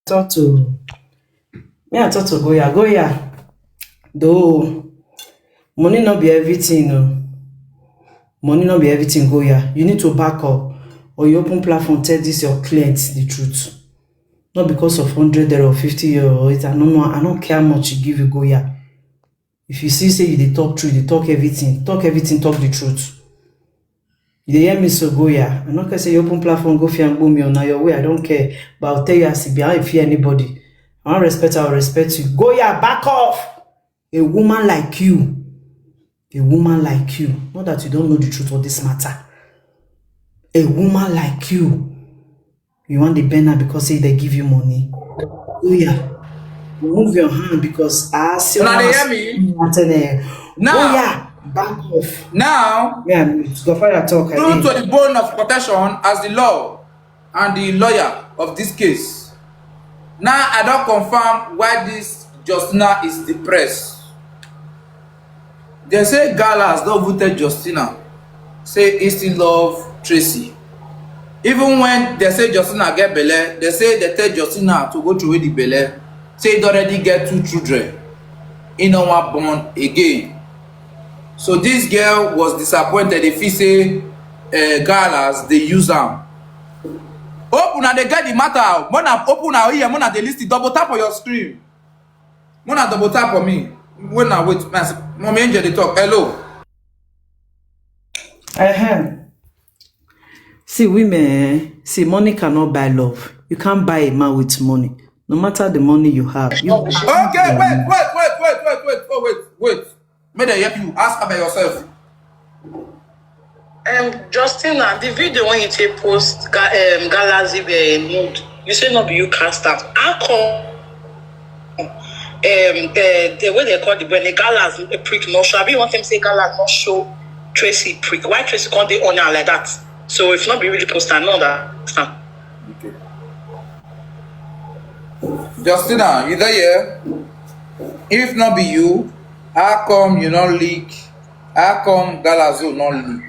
Talk to me. I talk to Goya. Goya, though money not be everything. No, money not be everything. Goya, you need to back up, or you open platform, tell this your clients the truth. Not because of hundred or fifty or it. I don't know. I don't care how much you give you, Goya. If you see say you dey talk true, you dey talk everything, talk everything, talk the truth. You dey hear me so, Goya? I no care say you open platform, go fear and me on your way. I don't care, but I'll tell you as it be. I don't fear anybody. I don't respect. I'll respect you. Goya, back off. A woman like you, a woman like you, not that you don't know the truth of this matter. A woman like you, you want the banner because say they give you money. Goya, remove your hand because I see. Una dey hear me? Now, Now, Goya, back off. Now, Yeah, go further talk. True to the bone of contention as the law and the lawyer of this case. Now I don't confirm why this Justina is depressed. They say Galas don't even tell Justina say he still love Tracy. Even when they say Justina get belle, they say they tell Justina to go through with the belle. Say he already get two children. He no one born again. So this girl was disappointed. If he say uh, Galas, they use am. Open and they get the matter. Mona open our ear. Mona they list it. Double tap on your screen. Mona double tap on me. When I wait, mommy Angel they talk. Hello. Uh-huh. See, women, eh? See, money cannot buy love. You can't buy a man with money. No matter the money you have. You Okay, wait, wait, wait, wait, wait, wait, wait, wait, wait. May they help you. Ask about yourself. Um, Justina, the video when you take post Ga- um, Galazi were nude, you say not be you cast out. How come? Um, the, the way they call the when the Galas a prick no show. I be want them say Galas not show Tracy prick. Why Tracy can't they on her like that? So if not be really post, I know that. Okay. Justina, you there here? If not be you, how come you not leak? How come Galazo not leak?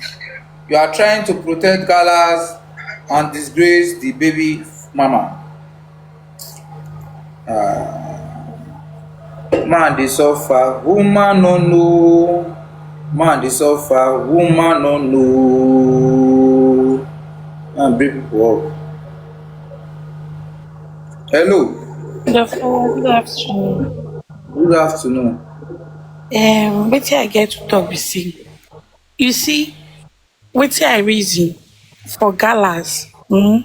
You are trying to protect Galas and disgrace the baby mama. Uh, man, they suffer. Woman no know. Man, they suffer. Woman no know. And bring people up. Hello. Good afternoon. Good afternoon. Good afternoon. Um, wetin I get to talk be say, you see, wetin I reason for Galas, mm,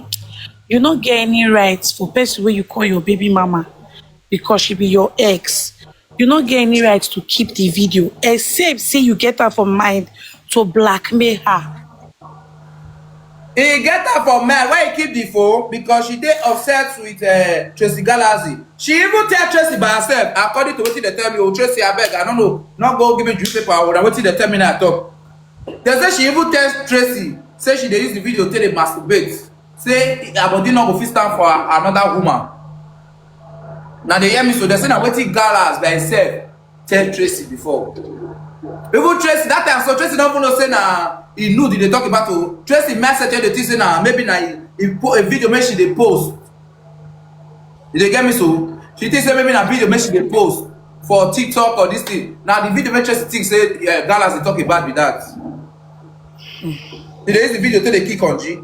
you no get any right for person wey you call your baby mama because she be your ex. You no get any right to keep the video except say you get her for mind to blackmail her. He get her for mind. Why he keep the phone? Because she dey upset with uh, Tracy Galazi. She even tell Tracy by herself, according to wetin they tell me, oh Tracy, I beg, I don't know. Not go give me newspaper or wetin they tell me now talk. They say she even tell Tracy, say she dey use the video till they masturbate. Say her body not go fit stand for another woman. Now they hear me, so they say na wetin Galas by herself tell Tracy before. Even Tracy that time, so Tracy don't even know say na he knew they talk about to Tracy message the thing say na maybe na he, he put a video make she dey post. You dey get me so? She think say maybe na video make she dey post for TikTok or this thing. Now the video make Tracy think say uh, Galas dey talk about be that. She dey use the video till they kick on G.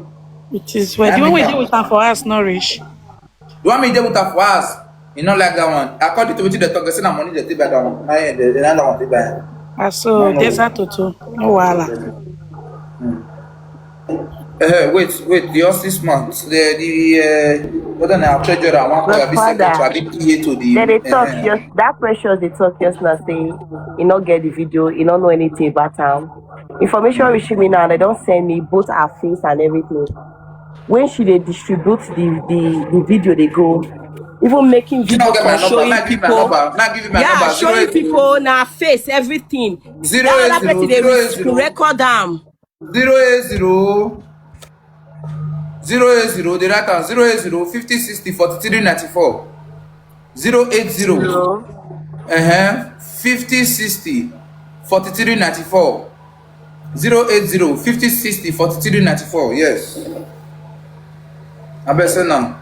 It is well. The one wey dey with her for house no reach. You want me to with her for house? You not like that one. According to wetin they talk, they say na money they take buy that one. Na eh, they, they na that one take buy. Ah, so there's that toto. No wahala. Uh, wait, wait, the six months, the the uh, whether na treasurer, I want to be secretary, I be P A to the. Then they talk uh, just that Precious they talk just now say he not get the video, he not know anything about am. Information reaching me now, they don't send me both her face and everything. When she they distribute the the, the video they go, even making You video not get my call number. showing Not give my people. number. Not give my Yeah, number. showing Zero eight zero. People now face everything. Zero That eight other zero, person they zero eight risk zero. Record them. Zero eight zero. Zero eight zero. They write down zero eight zero fifty sixty forty three ninety four. Zero eight zero. Uh-huh. Fifty sixty forty three ninety four. Zero eight zero fifty sixty forty three ninety four. Yes. I bet say now.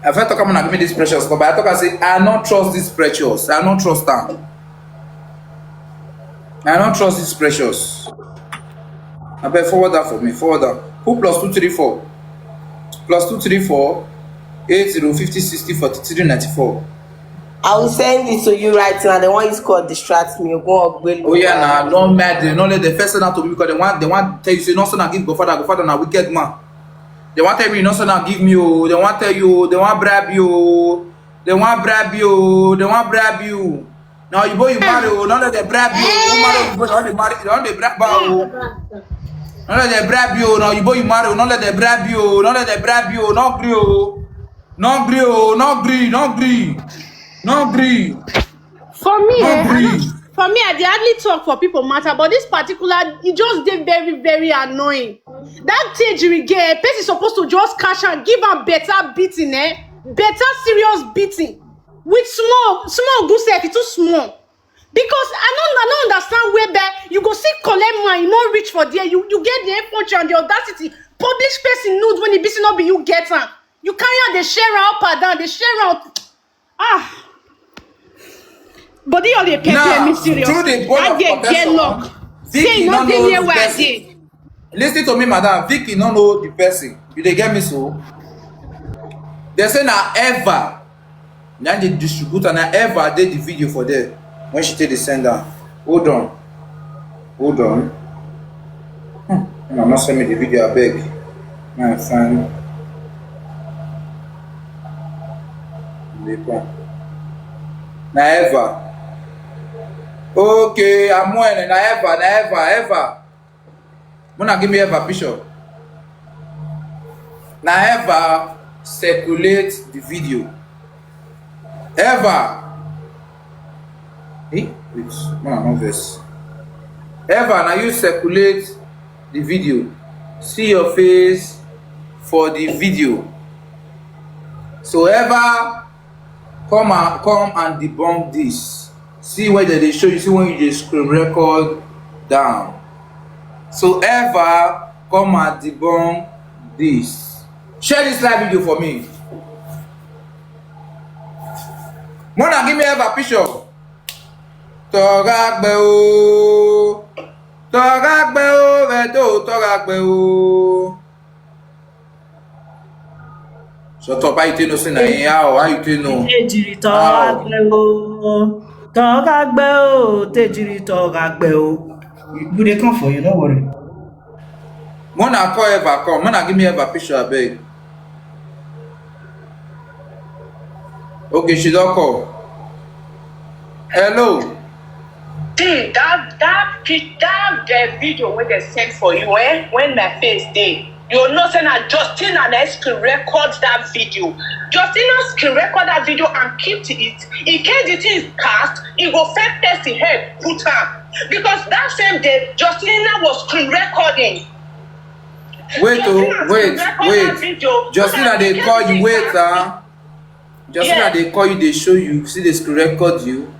I first talk am, una give me this Precious number. I talk, I say, I no trust this Precious. I no trust am. I no trust this Precious. Abeg, forward that for me. Forward that. Who plus two three four? Plus two three four, eight zero fifty sixty forty three ninety four. I will send it to you right now. They want you to call distract me. Go on, go. Oh yeah, nah, don't mad. They don't let the first send out to me because they want, they want tell you say no send am give Godfather. Godfather na wicked man. They want tell me no send am give me. Oh, they want tell you. They want bribe you. Oh. They want bribe you. Oh. They want bribe you. Now you boy you marry. Oh, don't let them bribe you. Oh. You marry. You boy don't dey marry. Don't dey bribe. Oh, don't let them bribe you. Oh. Now you boy you marry. Oh, don't let them bribe you. Oh. Don't let them bribe you. Oh. No gree. Oh. No gree, oh, no gree, no gree, no gree. For me, no eh, I gree. No, for me, I dey hardly talk for people matter, but this particular, e just dey very, very annoying. That Tejiri girl, person supposed to just catch and give am better beating, eh? Better serious beating. With small, small good self, e too small. Because I no, I no understand where be, you go see collect man, you no reach for there, you, you get the effrontery and the audacity, publish person nude when e be say no be you get am. You carry am dey share am up and down, dey share am. Ah. Body all dey pepper me serious. Through the ball of protection, luck. Say Vicky no dey near where I dey. Listen to me, madam. Vicky no know the person. You dey get me so? They say na Eva. Na the distributor, na Eva dey the video for there when she take the send am. Hold on. Hold on. Hmm. Una no send me the video, abeg. Na fine. Dey come. Na Eva. Okay, I'm when na Eva, na Eva, Eva. Mona give me Eva picture. Na Eva circulate the video. Eva. Eh? Wait, Mona no vex. Eva, na you circulate the video. See your face for the video. So Eva, come and come and debunk this. See where they dey show you. See when you dey screen record down. So Eva, come and debunk this. Share this live video for me. Mona, give me Eva picture. Tọ́ra gbẹ o, tọ́ra gbẹ o, Vedo, tọ́ra gbẹ o. Shut up, how you take know say na him? How, how you take know? Tejiri tọ́ra gbẹ o, tọ́ra gbẹ o, Tejiri tọ́ra gbẹ o. We dey come for you, no worry. Mona call Eva come. Mona give me Eva picture, abeg. Okay, she don call. Hello. See that that pic that the video wey dem send for you, eh, when my face dey, you know say na Justina na screen record that video. Justina screen record that video and keep to it. In case the thing cast, e go first person head put am, because that same day Justina was screen recording. Wait, oh, wait, wait. Justina dey call you, wait, ah. Justina dey call you, dey show you, see, dey screen record you.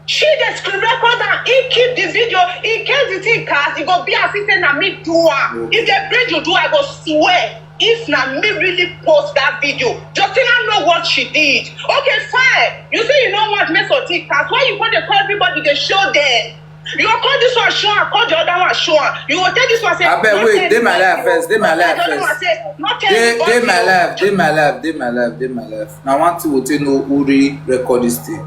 She dey screen record am, he keep the video. In case the thing cast, e go be as if say na me do am. Okay. If the bridge you do, I go swear. If na me really post that video, Justina know what she did. Okay, fine. You say you no want make something cast. Why you go dey call everybody, dey show them? You go call this one show am, call the other one show am. You go tell this one say, abeg, wait, dey my life first, dey my life first. Dey my life, dey my life, dey my life, dey my life. Na one thing we take know who really record this thing.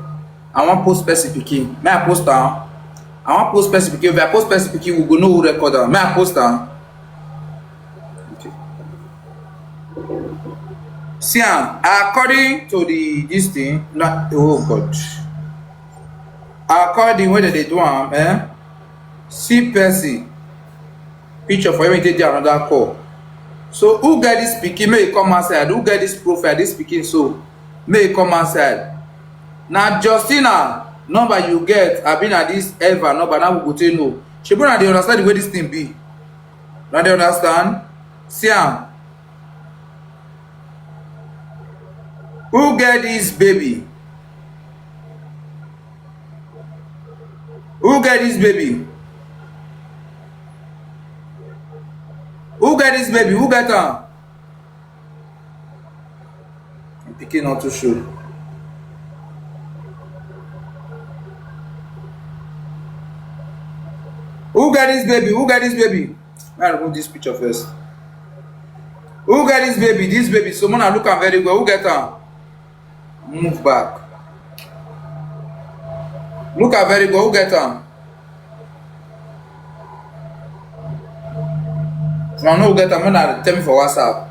I wan post person pikin. May I post am? I wan post person pikin. If I post person pikin, we go know who record am. May I post am? Okay. See am, according to the this thing, na, oh God. According wey dem dey do am, eh? See person picture for him take dey another call. So who get this pikin? Make e come outside. Who get this profile? This pikin so, make e come outside. Na Justina number you get, abi na this Eva number? Now we go take know. Shebi una dey understand the way this thing be? Una dey understand? See am. Who get this baby? Who get this baby? Who get this baby? Who get am? Pick Not too sure. Who get this baby? Who get this baby? Let me remove this picture first. Who get this baby? This baby. So, Mona, look am very well. Who get am? Move back. Look am very well. Who get am? Una no get am, una tell me for WhatsApp.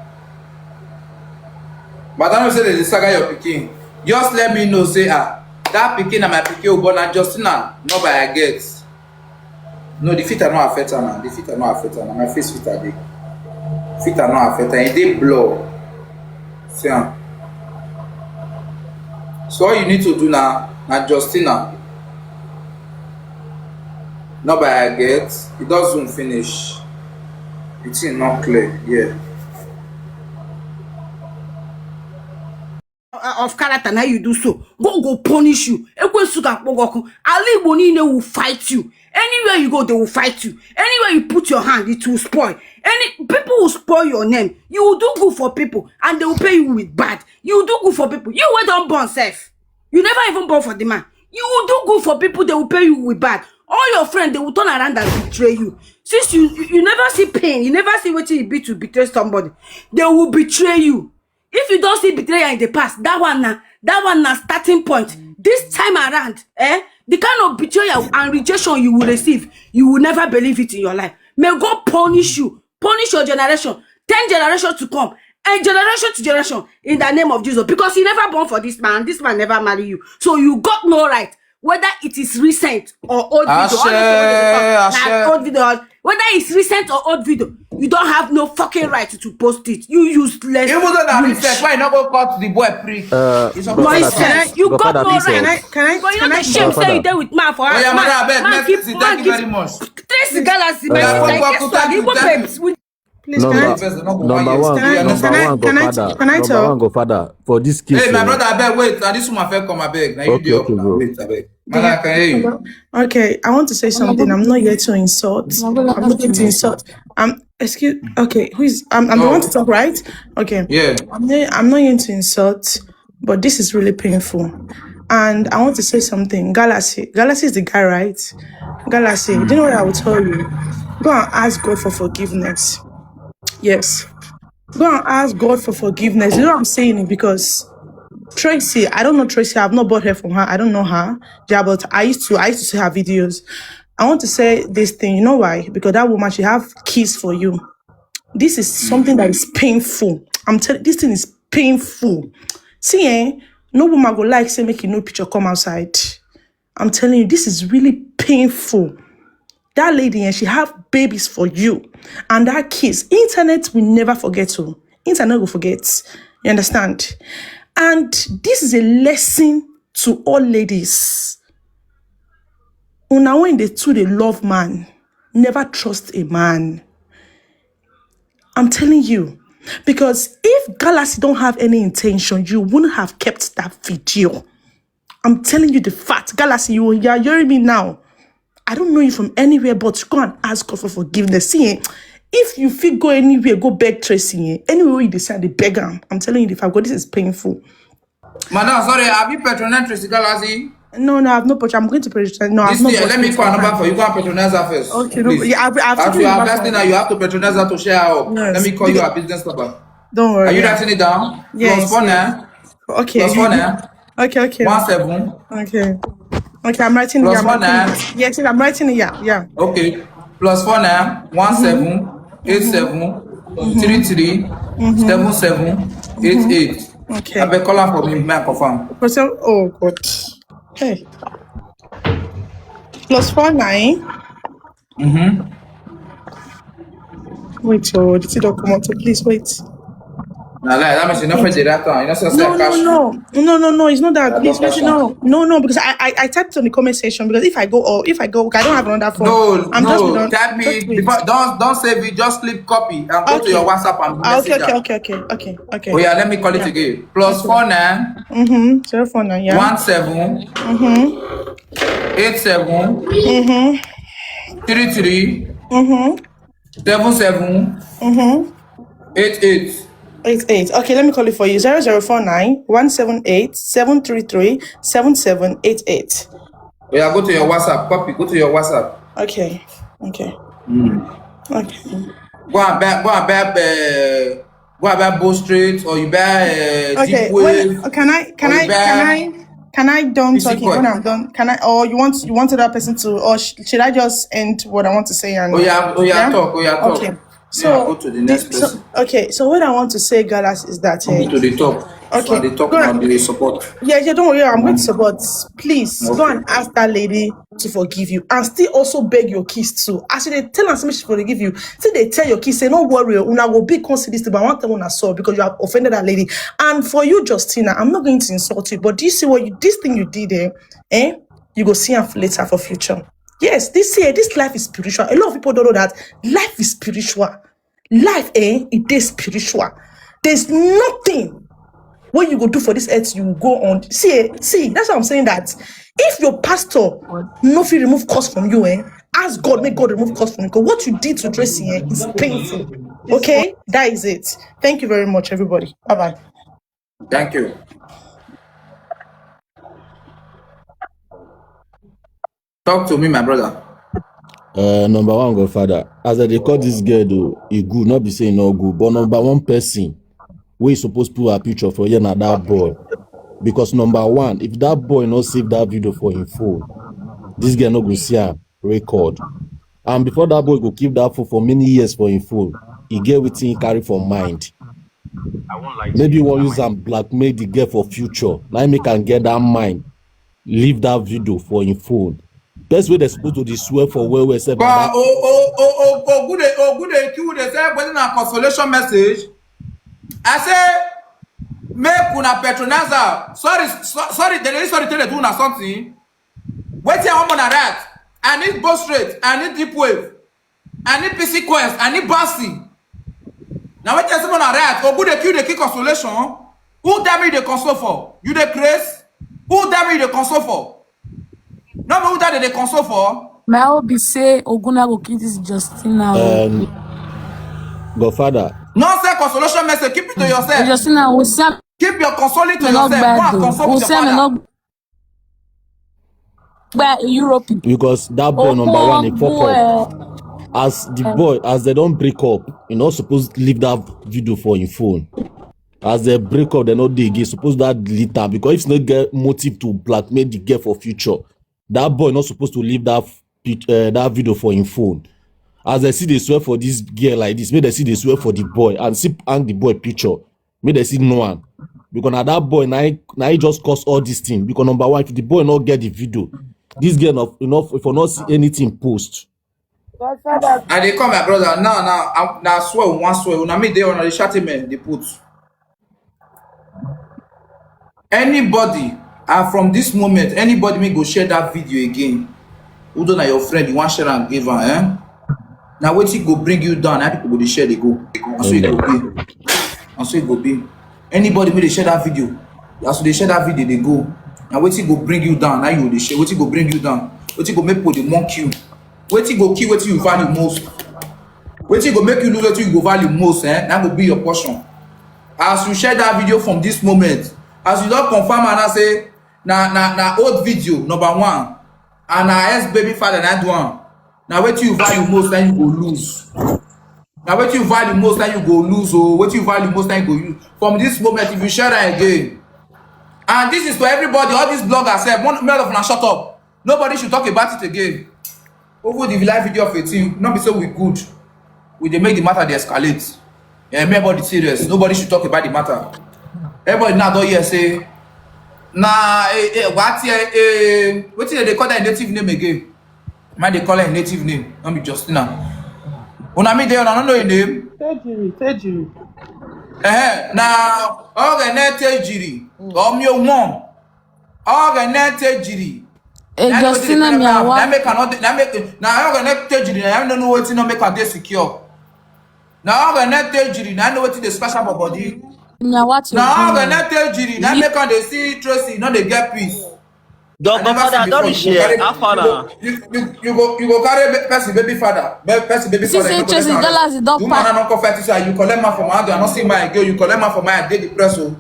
But I know say they dey saga your pikin. Just let me know say, ah, that pikin na my pikin o, but na Justina, not by I get. No, the filter no affect am na. The filter no affect am na. My face filter dey. Filter no affect am. E dey blur. See am. So all you need to do na, na Justina. Not by I get. E don zoom finish. The thing not clear. Yeah. Uh, of character, now you do so. God go punish you. Ekwensu ga-akpọ gị ọkụ. Ala Igbo niile will fight you. Anywhere you go, they will fight you. Anywhere you put your hand, it will spoil. Any people will spoil your name. You will do good for people, and they will pay you with bad. You will do good for people. You wey don born sef. You never even born for the man. You will do good for people, they will pay you with bad. All your friends, they will turn around and betray you. Since you you, you never see pain, you never see wetin e be to betray somebody. They will betray you. If you don see betrayal in the past, that one na that one na starting point. This time around, eh, the kind of betrayal and rejection you will receive, you will never believe it in your life. May God punish you, punish your generation, ten generation to come, and generation to generation, in the name of Jesus. Because you never born for this man, this man never marry you. So you got no right, whether it is recent or old video. All this one wey dey come, Àṣẹ. Na old video. Whether it's recent or old video, you don't have no fucking right to post it. You useless. Even though na witch. Recent, why you no go cut the boy prick? Uh, It's a Godfather, Nonsense. please. You got Godfather, no please, right. oh. Can I, can I, But you can know I the shame Godfather. Say you dey with man for Oh house. yeah, Man, madam, abeg, man next keep person, man thank you keep very much. Tracy Galaxy, my Yeah, sister. fuck, I fuck, get fuck, some Igbo fuck, babes. With please, Number, can I, First, no go number yes. one, Yeah, can I, number can I, one, can I, Godfather. can I Number talk? One, Godfather. For this case, Hey, my oh. Brother, abeg, wait. Now this woman first come, abeg. Now you Okay, dey up okay, now. bro. Wait, abeg. Madam, I can hear you. Okay, I want to say something. I'm not here to insult. I'm not here to insult. I'm excuse. Okay, who is? I'm, I'm the No. One to talk, right? Okay. Yeah. I'm not, I'm not here to insult, but this is really painful. And I want to say something. Galaxy, Galaxy is the guy, right? Galaxy, do you know what I will tell you? Go and ask God for forgiveness. Yes. Go and ask God for forgiveness. You know what I'm saying? Because Tracy, I don't know Tracy. I've not bought her from her. I don't know her. Yeah, but I used to, I used to see her videos. I want to say this thing. You know why? Because that woman, she have keys for you. This is something that is painful. I'm telling. This thing is painful. See, eh? No woman go like say make you no picture come outside. I'm telling you, this is really painful. That lady, and she have babies for you, and that kids. Internet will never forget you. Internet will forget. You understand? And this is a lesson to all ladies. Una when they too they love man, never trust a man. I'm telling you, because if Galaxy don't have any intention, you wouldn't have kept that video. I'm telling you the fact. Galaxy, you are hearing me now. I don't know you from anywhere, but go and ask God for forgiveness. See, eh, if you feel go anywhere, go beg Tracy. Eh? Anywhere you decide to beg him, I'm telling you the fact. God, this is painful. Madam, sorry, have you patronized Tracy Galaxy? No, no, I've no patron. I'm going to patron. No, I've This no year, let me patron. call her number for you. Go and patronize her first. Okay, no, Please. yeah, I've, I've As taken you the are number investing for now, you have to patronize her to share her up. Yes. Let me call you her business number. Don't worry. Are you Yeah. writing it down? Yes, Plus four yes. nine. Okay. Plus four nine. Okay, okay. One seven. Okay. Okay, I'm writing. Plus Yeah, I'm four writing. nine. It. Yes, yes, I'm writing it. Yeah, yeah. Okay. Plus four nine one seven eight seven three three seven seven eight eight. Okay. Abeg call am for me, make I confirm. Person, oh God. Hey. Plus four nine. Mm-hmm. Wait, oh, the thing don't come out. Please wait. Na lie, that means you no fit dey that time. You know, say No, no, cash. No, no, no, no. It's not that. I Please, don't please, know. No, no, no. Because I, I, I typed on the comment section. Because if I go, or if I go, I don't have another phone. No, I'm just no, done. Tell me, Just wait. Before, don't, don't save it, just click copy and go Okay. to your WhatsApp and Ah, okay, message okay, her. Okay, okay, okay, okay. Oh yeah, let me call it Yeah. Again. Plus Okay. Four nine Mm-hmm. Zero four nine. Yeah. one seven Mm-hmm. eight seven Mm-hmm. three three Mm-hmm. seven seven Mm-hmm. eight eight. Eight eight. Okay, let me call it for you. Zero zero four nine one seven eight seven three three seven seven eight eight. Oh yeah, go to your WhatsApp. Copy. Go to your WhatsApp. Okay. Okay. Mm. Okay. Go and buy. Go and buy. Uh, go and buy Bow Street, or you buy uh, Okay. Deep Wait, Wave. can I can Or I you buy. can I can I don't P C talking when coin. I'm done? Can I, or you want you want other person to, or sh- should I just end what I want to say and Oh yeah. Oh yeah. Yeah? Talk. Oh yeah. Talk. Okay. Yeah. So, Go to the next this, so person. Okay, so what I want to say, Galas, is that Come uh, to the top. Okay, And the top go now on. Be the support. Yeah, yeah, don't worry, I'm going to Mm. support. Please go Okay. And ask that lady to forgive you and still also beg your kids too. As you dey tell us, she forgive you. Still, they tell your kids, say, "No worry, una go be consider this thing, but I want them una solve because you have offended that lady." And for you, Justina, I'm not going to insult you, but do you see what you this thing you did there? Eh? You go see am later for future. Yes, this year, this life is spiritual. A lot of people don't know that life is spiritual. Life, eh, it is spiritual. There's nothing what you go do for this earth, you go on. See, eh, see, that's why I'm saying that if your pastor no fit remove curse from you, eh, ask God, make God remove curse from you. 'Cause what you did to Tracy, eh, is painful. Okay, that is it. Thank you very much, everybody. Bye bye. Thank you. Talk to me, my brother. Uh, number one, Godfather. As I dey call this girl, though, e good, not be say e no good, but number one person wey suppose put her picture for here na that boy. Because number one, if that boy no save that video for him phone, this girl no go see am record. And before that boy go keep that phone for many years for him phone, he get wetin he carry for mind. Maybe he wan use am blackmail the girl for future. Na him make am get that mind. Leave that video for him phone. Person wey dey suppose to dey swear for well well sef na But that. oh oh oh oh oh good dey oh good dey kill dey say wetin na consolation message. I say make una patronize her. Sorry, so, sorry, they dey sorry tell dey do una something. Wetin I wan una write? I need Bow Street, I need Deep Wave, I need P C Quest, I need Bouncy. Na wetin I say una write? Ogu dey kill dey kill consolation. Who tell me you dey console for? You dey craze? Who tell me you dey console for? No be who tell dey dey console for? My hope be say Oguna go kill this Justina. Oh. Um, Godfather, No say consolation message. Keep it to yourself. Justina, we see am Keep your consoling to not yourself. Go bad and though. console We with your see am father. not bad in Europe. Because that boy number one, he fuck up. Ogbo, As the boy, as they don't break up, you know, suppose leave that video for him phone. As they break up, they no dey again. Suppose that delete am because if you no get motive to blackmail the girl for future, that boy not supposed to leave that pic- uh, that video for him phone. As they see they swear for this girl like this, make they see they swear for the boy and see hang the boy picture. Make they see no one. Because now that boy now he, now he just cause all this thing. Because number one, if the boy not get the video, this girl not enough if I not see anything post. Godfather, I dey come, my brother. Now, now, I, now I swear, one swear. Una me dey on the chat, man. They put anybody. And from this moment, anybody may go share that video again. Who don't your friend, you want share and give her, eh? Now, wetin go bring you down? How people go dey share they go? And so it go be. And so it go be. Anybody may they share that video. As they share that video, they go. Now, wetin go bring you down? Now you dey share. Wetin go bring you down? Wetin go make people dey mock you? Wetin go kill wetin you value most? Wetin go make you lose wetin you go value most? Eh? That go be your portion. As you share that video from this moment, as you don't confirm and I say na na na old video number one, and na ex baby father na do am. Na wetin you value most, then you go lose. Na wetin you value most, then you go lose. Oh, wetin you value most, then you go use. From this moment, if you share that again, and this is for everybody, all these bloggers, eh, one male of na shut up. Nobody should talk about it again. Over the live video of eighteen, not be so we good. We dey make the matter dey escalate. Yeah, everybody serious. Nobody should talk about the matter. Everybody now don hear say na eh, eh, what eh, eh, wetin dem dey call that native name again? Man dey call her native name, no be Justina. Una me dey, una no know her name. Tejiri, Tejiri. Eh, na Ogene Tejiri or Mio Won. Ogene Tejiri. Eh, Na wetin dey Justina call am now. Na Miawa. make I no dey- na make na Ogene Tejiri na I no know wetin no make am dey secure. Na Ogene Tejiri na I know wetin dey splash am for body. Miawa to Na Oguna. Ogene Tejiri na make am dey see Tracy no dey get peace. Your godfather don reach here. How far na? You, you, you go you go carry person baby father, person baby father. You no go let am rest. The woman no come fight you say you collect man for my hand, I no see my girl. You collect man for my hand, dey depressed o.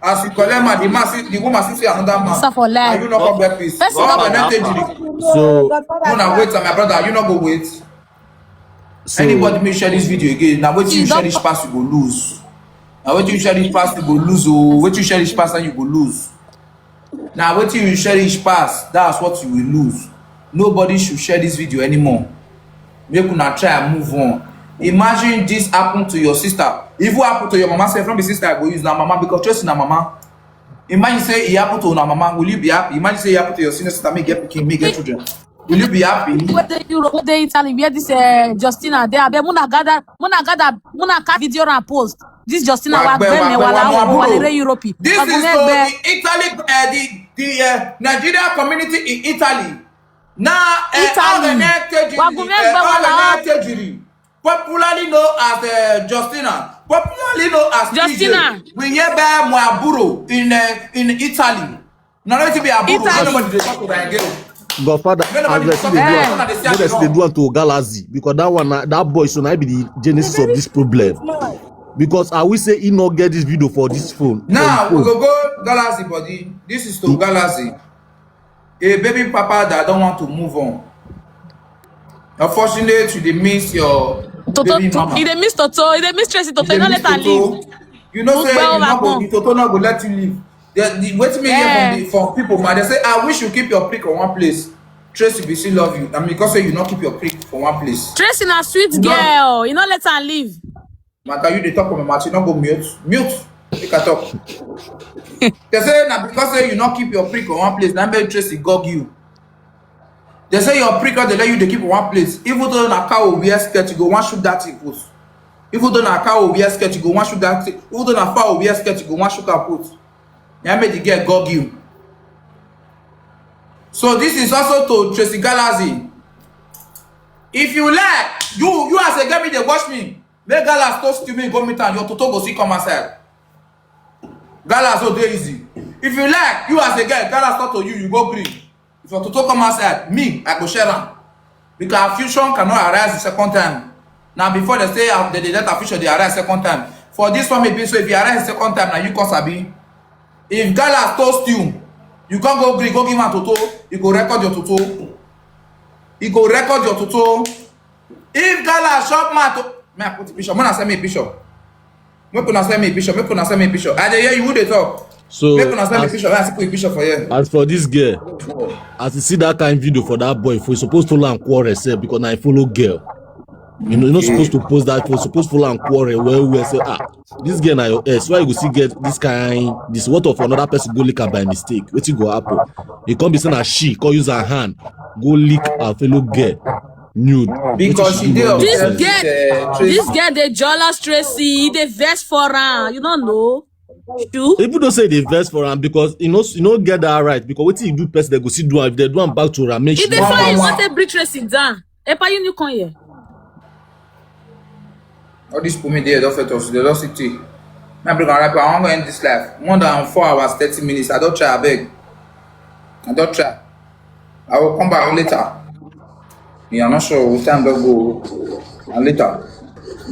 As you collect man, the man see the woman see see another man. Suffer for life. And you no come get peace. Person no go. So una wait, my brother, you no go wait. So anybody may share this video again. Now wait till you share this pass, you go lose. Now wait till you share this pass, you go lose. Oh, wait till you share this pass and you go lose. Now wait till you share this pass, that's what you will lose. Nobody should share this video anymore. Make una try and move on. Imagine this happen to your sister. If it happen to your mama, say from the sister I go use na mama because trust na mama. Imagine say it happen to una mama, will you be happy? Imagine say it happen to your senior sister, may get pikin, may get children. Will you be happy? Where dey Europe, where dey Italy, where this uh, Justina dey? Abeg, muna gather, muna gather, muna cut video and post. This Justina wa gbe me wala wa wale re Europe. This is to the Italy, uh, the the uh, Nigeria community in Italy. Now, uh, Italy. Popularly known as uh, Justina, popularly known as Justina. We hear by Muaburo in uh, in Italy. Now let it be Aburo. Nobody dey talk about again. Godfather, as they see they do am, they see they do am to Galazi because that one, that boy, so now be the genesis of this problem. Because I will say he not get this video for this phone. Now we go go Galazi body. This is to Galazi. A baby papa that don't want to move on. Unfortunately, you dey miss your Toto, baby mama. You dey miss Toto, you dey miss Tracy Toto, you no let her leave. You know say you no go, Toto no go let you leave. The, the, wetin me hear from, the, from people, man, they say, I wish you keep your prick on one place. Tracy be still love you. I mean, because say you not keep your prick for one place. Tracy na sweet girl, you no let her leave. Maka, you dey talk for my mouth, you no go mute. Mute. Make I talk. They say na because say you no keep your prick on one place, na make Tracy gog you. They say your prick no dey let you dey keep one place. Even though na cow wear skirt, you go wan shoot that thing put. Even though na cow wear skirt, you go wan shoot that thing. Even though na fowl wear skirt, you go wan shoot am put. Na make the girl gog you. So this is also to Tracy Galazi. If you like, you you as a girl, me dey watch me. Make Galas toast to me, go meet am. Your toto go see come outside. Galas so dey easy. If you like, you as a girl, Galas talk to you, you go green. If your toto come outside, me, I go share am. Because fusion cannot arise the second time. Now before they say uh, they, they let fusion they arise second time. For this one, maybe so if you arise second time, now you cause abi. If Galas toast you, you can't go green, go give am toto. You go record your toto. You go record your toto. If Galas shop man to, may I put the picture? Mona send me a picture. Make una send me a picture. Make una send me a picture. I dey hear you. Who dey talk? So make una send me a picture. Make I see put a picture for here. As for this girl, as you see that kind of video for that boy, for you supposed to follow and quarrel herself because na I follow girl. You know, you're not supposed to post that. For supposed to follow and quarrel well, well. Say ah, this girl na your ex. Why you go see get this kind? This what of another person go lick her by mistake? Wetin go happen? You can't be saying that she can't use her hand go lick her fellow girl nude. Because she dey obsessed with uh, Tracy. This girl dey jealous Tracy, e dey vex for am. You don't know. True. Even though say they vex for am because you know you no get that right because wetin you do person they go see do am if they do am back to am make she. If they find you, want to bring Tracy down. Epa, you new come here. All these people dey don fit us, they don sit tea. My brother, I wan go end this life. More than four hours, thirty minutes. I don try, abeg. I don try. I will come back later. Yeah, I'm not sure what time that go and later.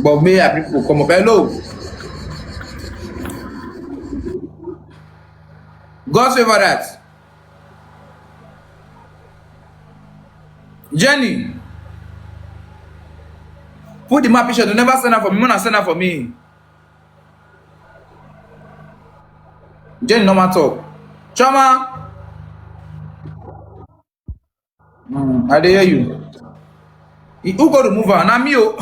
But me, I people come up. Hello. God's favorite. Jenny. Put the map picture. They never send her for me. Mona send her for me. Jenny, no matter. Chama. Mm, I dey hear you. Who go remove her? Na me o.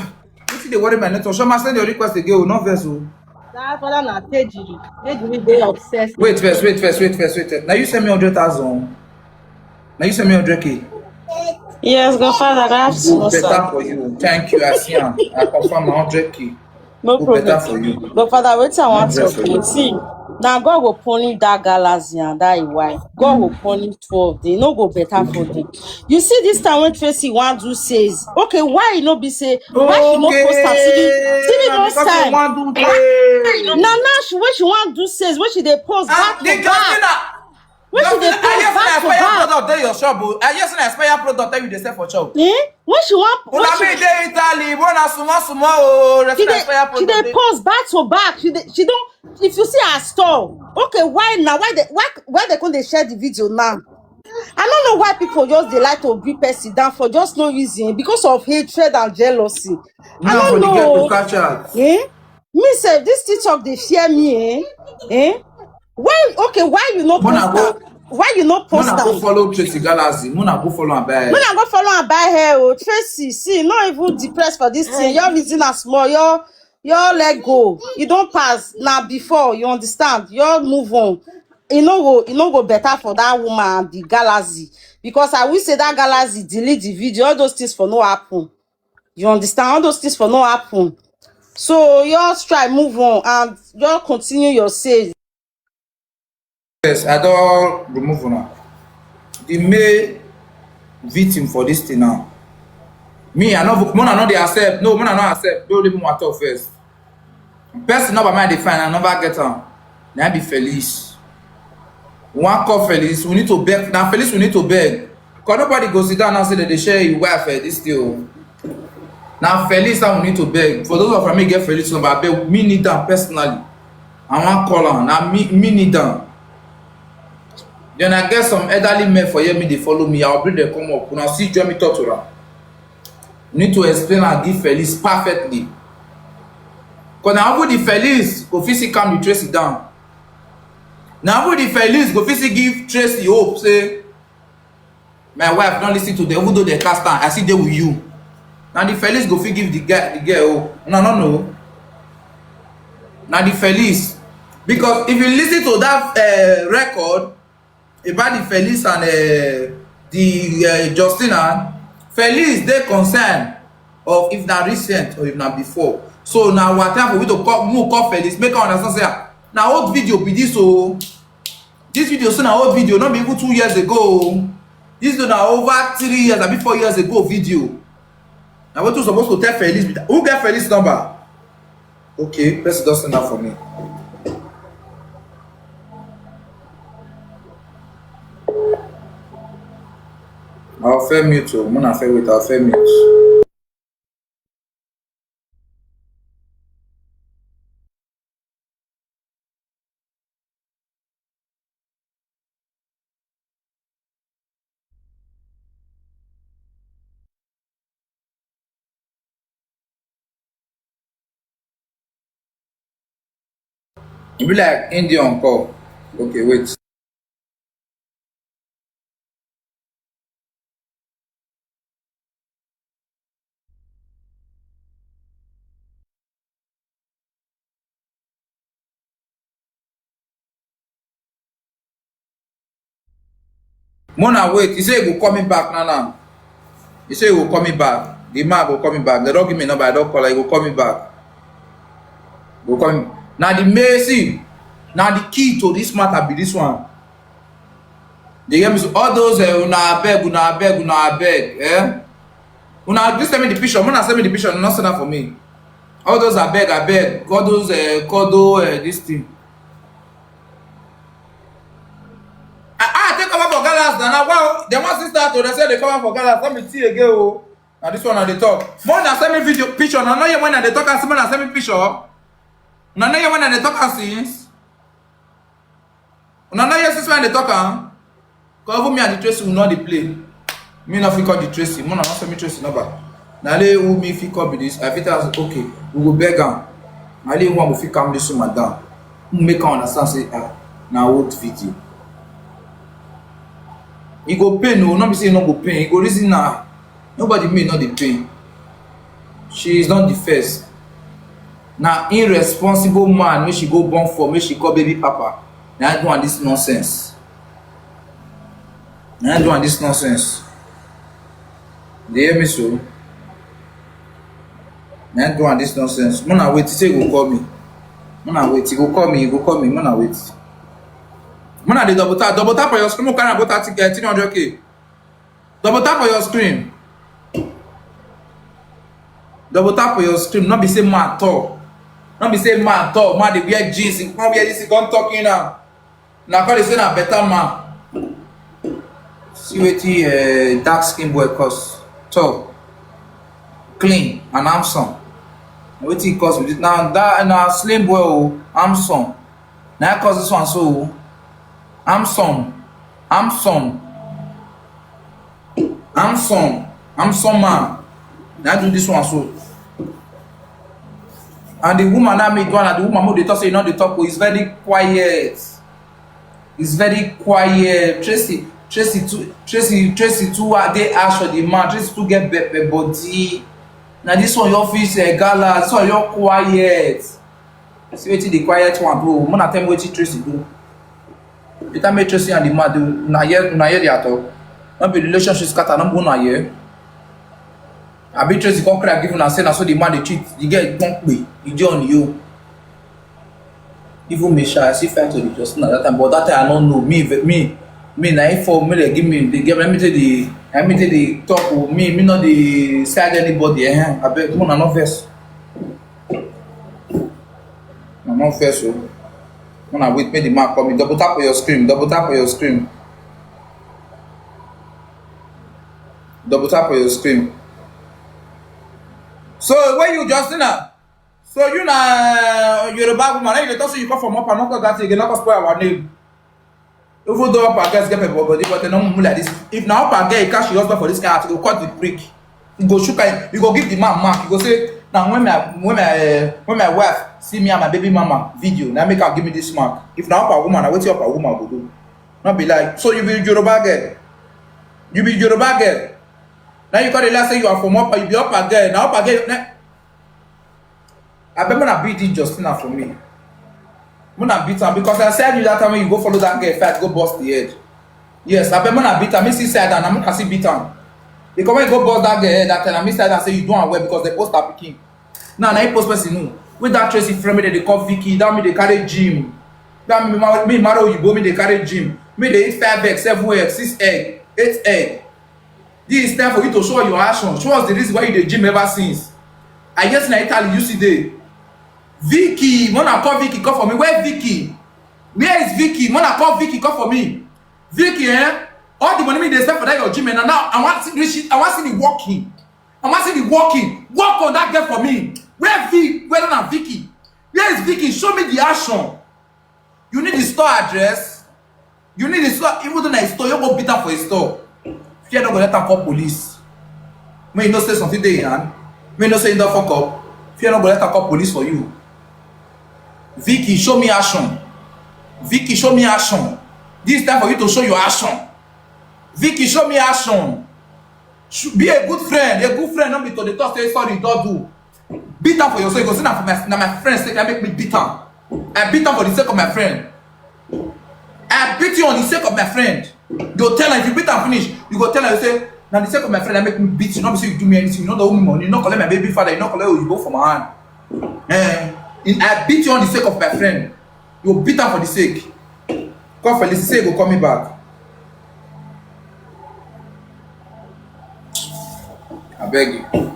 Wetin dey worry my network? Shoma, send your request again o. No vex o. That father na Tejiri. Tejiri dey obsessed. Wait first, wait first, wait first, wait first. Now you send me hundred thousand. Now you send me hundred K. Yes, godfather, I have to know, sir. Better for you. Thank you. I see am. I confirm na hundred K. No problem. Go better for you. Godfather, wetin I want to talk, see, now God go punish that Galazi and that wife. God go punish two of them. No go better for them. You see this time when Tracy wan do says, okay, why you no be say, why she no post am? See the, see the last time. Na now she, when she wan do says, when she dey post back to back. When she dey post back to back. Product dey your shop o. I hear say na expire product that you dey sell for shop. Eh? When she wan, when she dey Italy, when na small small o, she dey, she dey post back to back. She dey, she don. If you see her store, okay, why now? Why they, why, why they come dey share the video now? I don't know why people just dey like to bring person down for just no reason, because of hatred and jealousy. I don't know. Catch her. Eh? Me sef, this TikTok dey fear me, eh? Eh? Why, okay, why you no post am? Why you no post am? Mona go follow Tracy Galaxy. Mona go follow am buy. Mona go follow am buy hair o. Tracy, see, not even depressed for this thing. Your reason na small. Your, your let go. You don pass. Na before, you understand. Your move on. E no go, e no go better for that woman and the Galaxy. Because I wish say that Galaxy delete the video. All those things for no happen. You understand? All those things for no happen. So just try move on and just continue your sales. Yes, I don remove una. The main victim for this thing now. Me, I no, Mona no dey accept. No, Mona no accept. Don't leave me talk first. Person number mine dey find, I never get am. Na be Felice. We wan call Felice. We need to beg. Na Felice we need to beg. 'Cause nobody go sit down and say that they share your wife, eh, this deal. Na Felice that we need to beg. For those of you wey get Felice number, abeg, me need am personally. I wan call am. Na me, me need am. Then I get some elderly men for here, me dey follow me. I'll bring them come up. Una see, join me talk to am. You need to explain and give Felice perfectly. 'Cause na even the Felice go fit see calm the Tracy down. Na even the Felice go fit see give Tracy hope. Say, my wife don listen to them, even though they cast am, I still dey with you. Na the Felice go fit give the guy, the girl hope. No, no, no. Na the Felice. Because if you listen to that, uh, record, about the Felice and, uh, the, uh, Justina, Felice dey concerned of if na recent or if na before. So na our time for we to call, move call Felice, make am understand say, ah, na old video be this o. This video so na old video, not be even two years ago o. This video na over three years, abi four years ago video. Na wetin we suppose to tell Felice be that. Who get Felice number? Okay, person don send that for me. I'll fair mute o. Mona fair wait, I'll fair mute. E be like Indian call. Okay, wait. Mona wait, he say he go call me back now now. He say he go call me back. The man go call me back. They don't give me number, I don't call her. He go call me back. Go call me. Now the main, see, now the key to this matter be this one. They hear me so all those, eh, una abeg, una abeg, una abeg, eh? Una just send me the picture. Una send me the picture, not send that for me. All those abeg, abeg, all those, eh, kodo, eh, this thing. I, I take over for Galas now. Now, wow, they want sister to they say they come out for Galas. Let me see again. Oh. Now this one I dey talk. More than send me video picture. Now, no hear when I dey talk and see, more than send me picture. Now, no hear when I dey talk and since. Una no hear since when I dey talk am? 'Cause even me and the Tracy, we no dey play. Me no fit call the Tracy. Mona no send me Tracy number. Na only who me fit call be this. I fit ask, okay, we go beg am. Na only one go fit calm this woman down. Who make am understand say, ah, na old video. E go pain o, no be say e no go pain. E go reason na nobody, me no dey pain. She is not the first. Na irresponsible man, make she go born for, make she call baby papa. Na do am this nonsense. Na do am this nonsense. Dey hear me so? Na do am this nonsense. Mona wait, say you go call me. Mona wait, you go call me, you go call me. Mona wait. Mona dey double tap, double tap for your screen. Make we carry am go thirty K, three hundred K. Double tap for your screen. Double tap for your screen. No be say man tall. No be say man tall. Man dey wear jeans. He come wear this. He come talking now. Na call say na better man. See wetin uh, dark skin boy cause. Tall, clean and handsome. Wetin he cause with it? Now that na slim boy o, handsome. Na cause this one so o. Handsome, handsome, handsome, handsome man. Na do this one so. And the woman that me do and the woman who dey talk say you know dey talk o, is very quiet. It's very quiet. Tracy, Tracy too, Tracy, Tracy too uh, dey ash for the man. Tracy too get pepper body. Na this one your office uh, gala. This one your quiet. See wetin the quiet one do. Una tell me wetin Tracy do. Better make Tracy and the man do. Na here, na here they are talk. Not be relationship scatter. Not go na here. I be Tracy come cry give una say na so the man dey cheat. The girl come pay. He dey on you. Even me sha, I see fight to the Justina that time, but that time I no know. Me, ve- me, me na info me dey give me. The girl, let me tell the, let me tell the talk with me. Me not the side anybody. Eh, I beg, una no vex. I no vex o. Una wait, make the man call me. Double tap on your screen. Double tap on your screen. Double tap on your screen. So when you Justina, so you na Yoruba woman, na you dey talk say you come from up and not that thing, you no come spoil our name. Even though up and girls get people body, but they no mumu like this. If na up and girl, you catch your husband for this kind of thing, you go cut the prick. You go shook him, you go give the man mark, you go say, now when my when my uh, when my wife see me and my baby mama video, now make her give me this mark. If na up and woman, na wetin up and woman go do? Not be like, so you be Yoruba girl. You be Yoruba girl. Now you call the last say you are from up, you be up and girl. Now up and girl. Now, I bet when I beat this Justina for me. When I beat her, because I said you that time when you go follow that girl fight, go bust the head. Yes, I bet when I beat her, me see side and I'm gonna see beat her. Because when you go bust that girl head that time, I miss side and say you don't aware because they post her picking. Now, now you post person who with that Tracy friend me they call Vicky, that me they carry Jim. That me, ma- me marry you, me they carry Jim. Me they eat five egg, seven egg, six egg, eight egg. This is time for you to show your action. Show us the reason why you dey gym ever since. I guess na Italy you see dey. Vicky, when I call Vicky, come for me. Where Vicky? Where is Vicky? When I call Vicky, come for me. Vicky, eh? All the money me dey spend for that your gym, and now I want to see this shit. I want to see the walking. I want to see the walking. Walk on that girl for me. Where Vic? Where na Vicky? Where is Vicky? Show me the action. You need the store address. You need the store. Even though na a store, you go beat am for a store. Fear no go let am call police. May you no say something dey yan. May you no say you don fuck up. Fear no go let am call police for you. Vicky, show me action. Vicky, show me action. This time for you to show your action. Vicky, show me action. Sh- Be a good friend. A good friend no be to dey talk say sorry, don't do. Beat am for your sake. You go say na for my na my friend sake I make me beat am. I beat am for the sake of my friend. I beat you on the sake of my friend. You go tell her if you beat am finish, you go tell her you say na the sake of my friend I make me beat you. No be say you do me anything. You no dey owe me money. You no collect my baby father. You no collect oyibo for my hand. Eh, I beat you on the sake of my friend. You go beat am for the sake. Call Felicity say you go call me back. I beg you.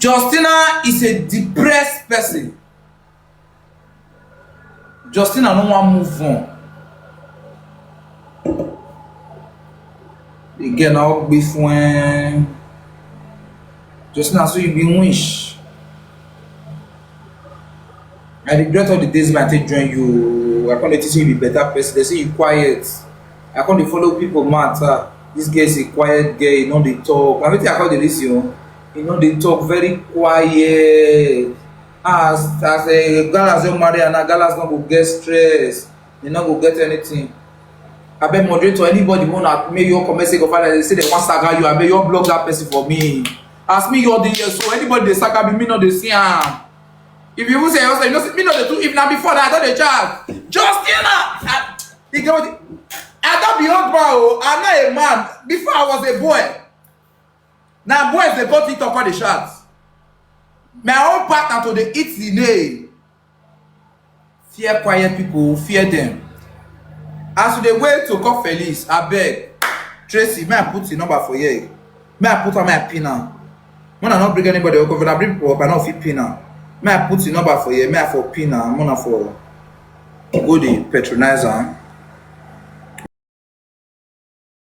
Justina is a depressed person. Justina no wan move on. The girl na ogbe fun eh. Justina, so you be wish. I regret all the days when I take join you. I come dey think say you be better person. They say you quiet. I come dey follow people matter. This girl is a quiet girl. You know they talk. I think I call the reason. You know they talk very quiet. As as a girl as your marry and a girl as no go get stress. You no go get anything. I bet moderator anybody wanna make your comment say go find they say they want saga you. I bet you block that person for me. Ask me your D S so anybody they saga be me no they see am. If you even say also you know see me no dey do if na before that I don dey chat. Justina, I, you get what? I don be old man o. I'm not a man. Before I was a boy. Now boys they go TikTok all the shots. My own partner to the eat the name. Fear quiet people, fear them. As you dey wait to call Felice, I beg. Tracy, may I put your number for here? May I put on my pin now? When I not bring anybody up, when I bring people up, I not fit pin now. May I put your number for here? May I for pin now? I'm gonna for. go dey patronize am,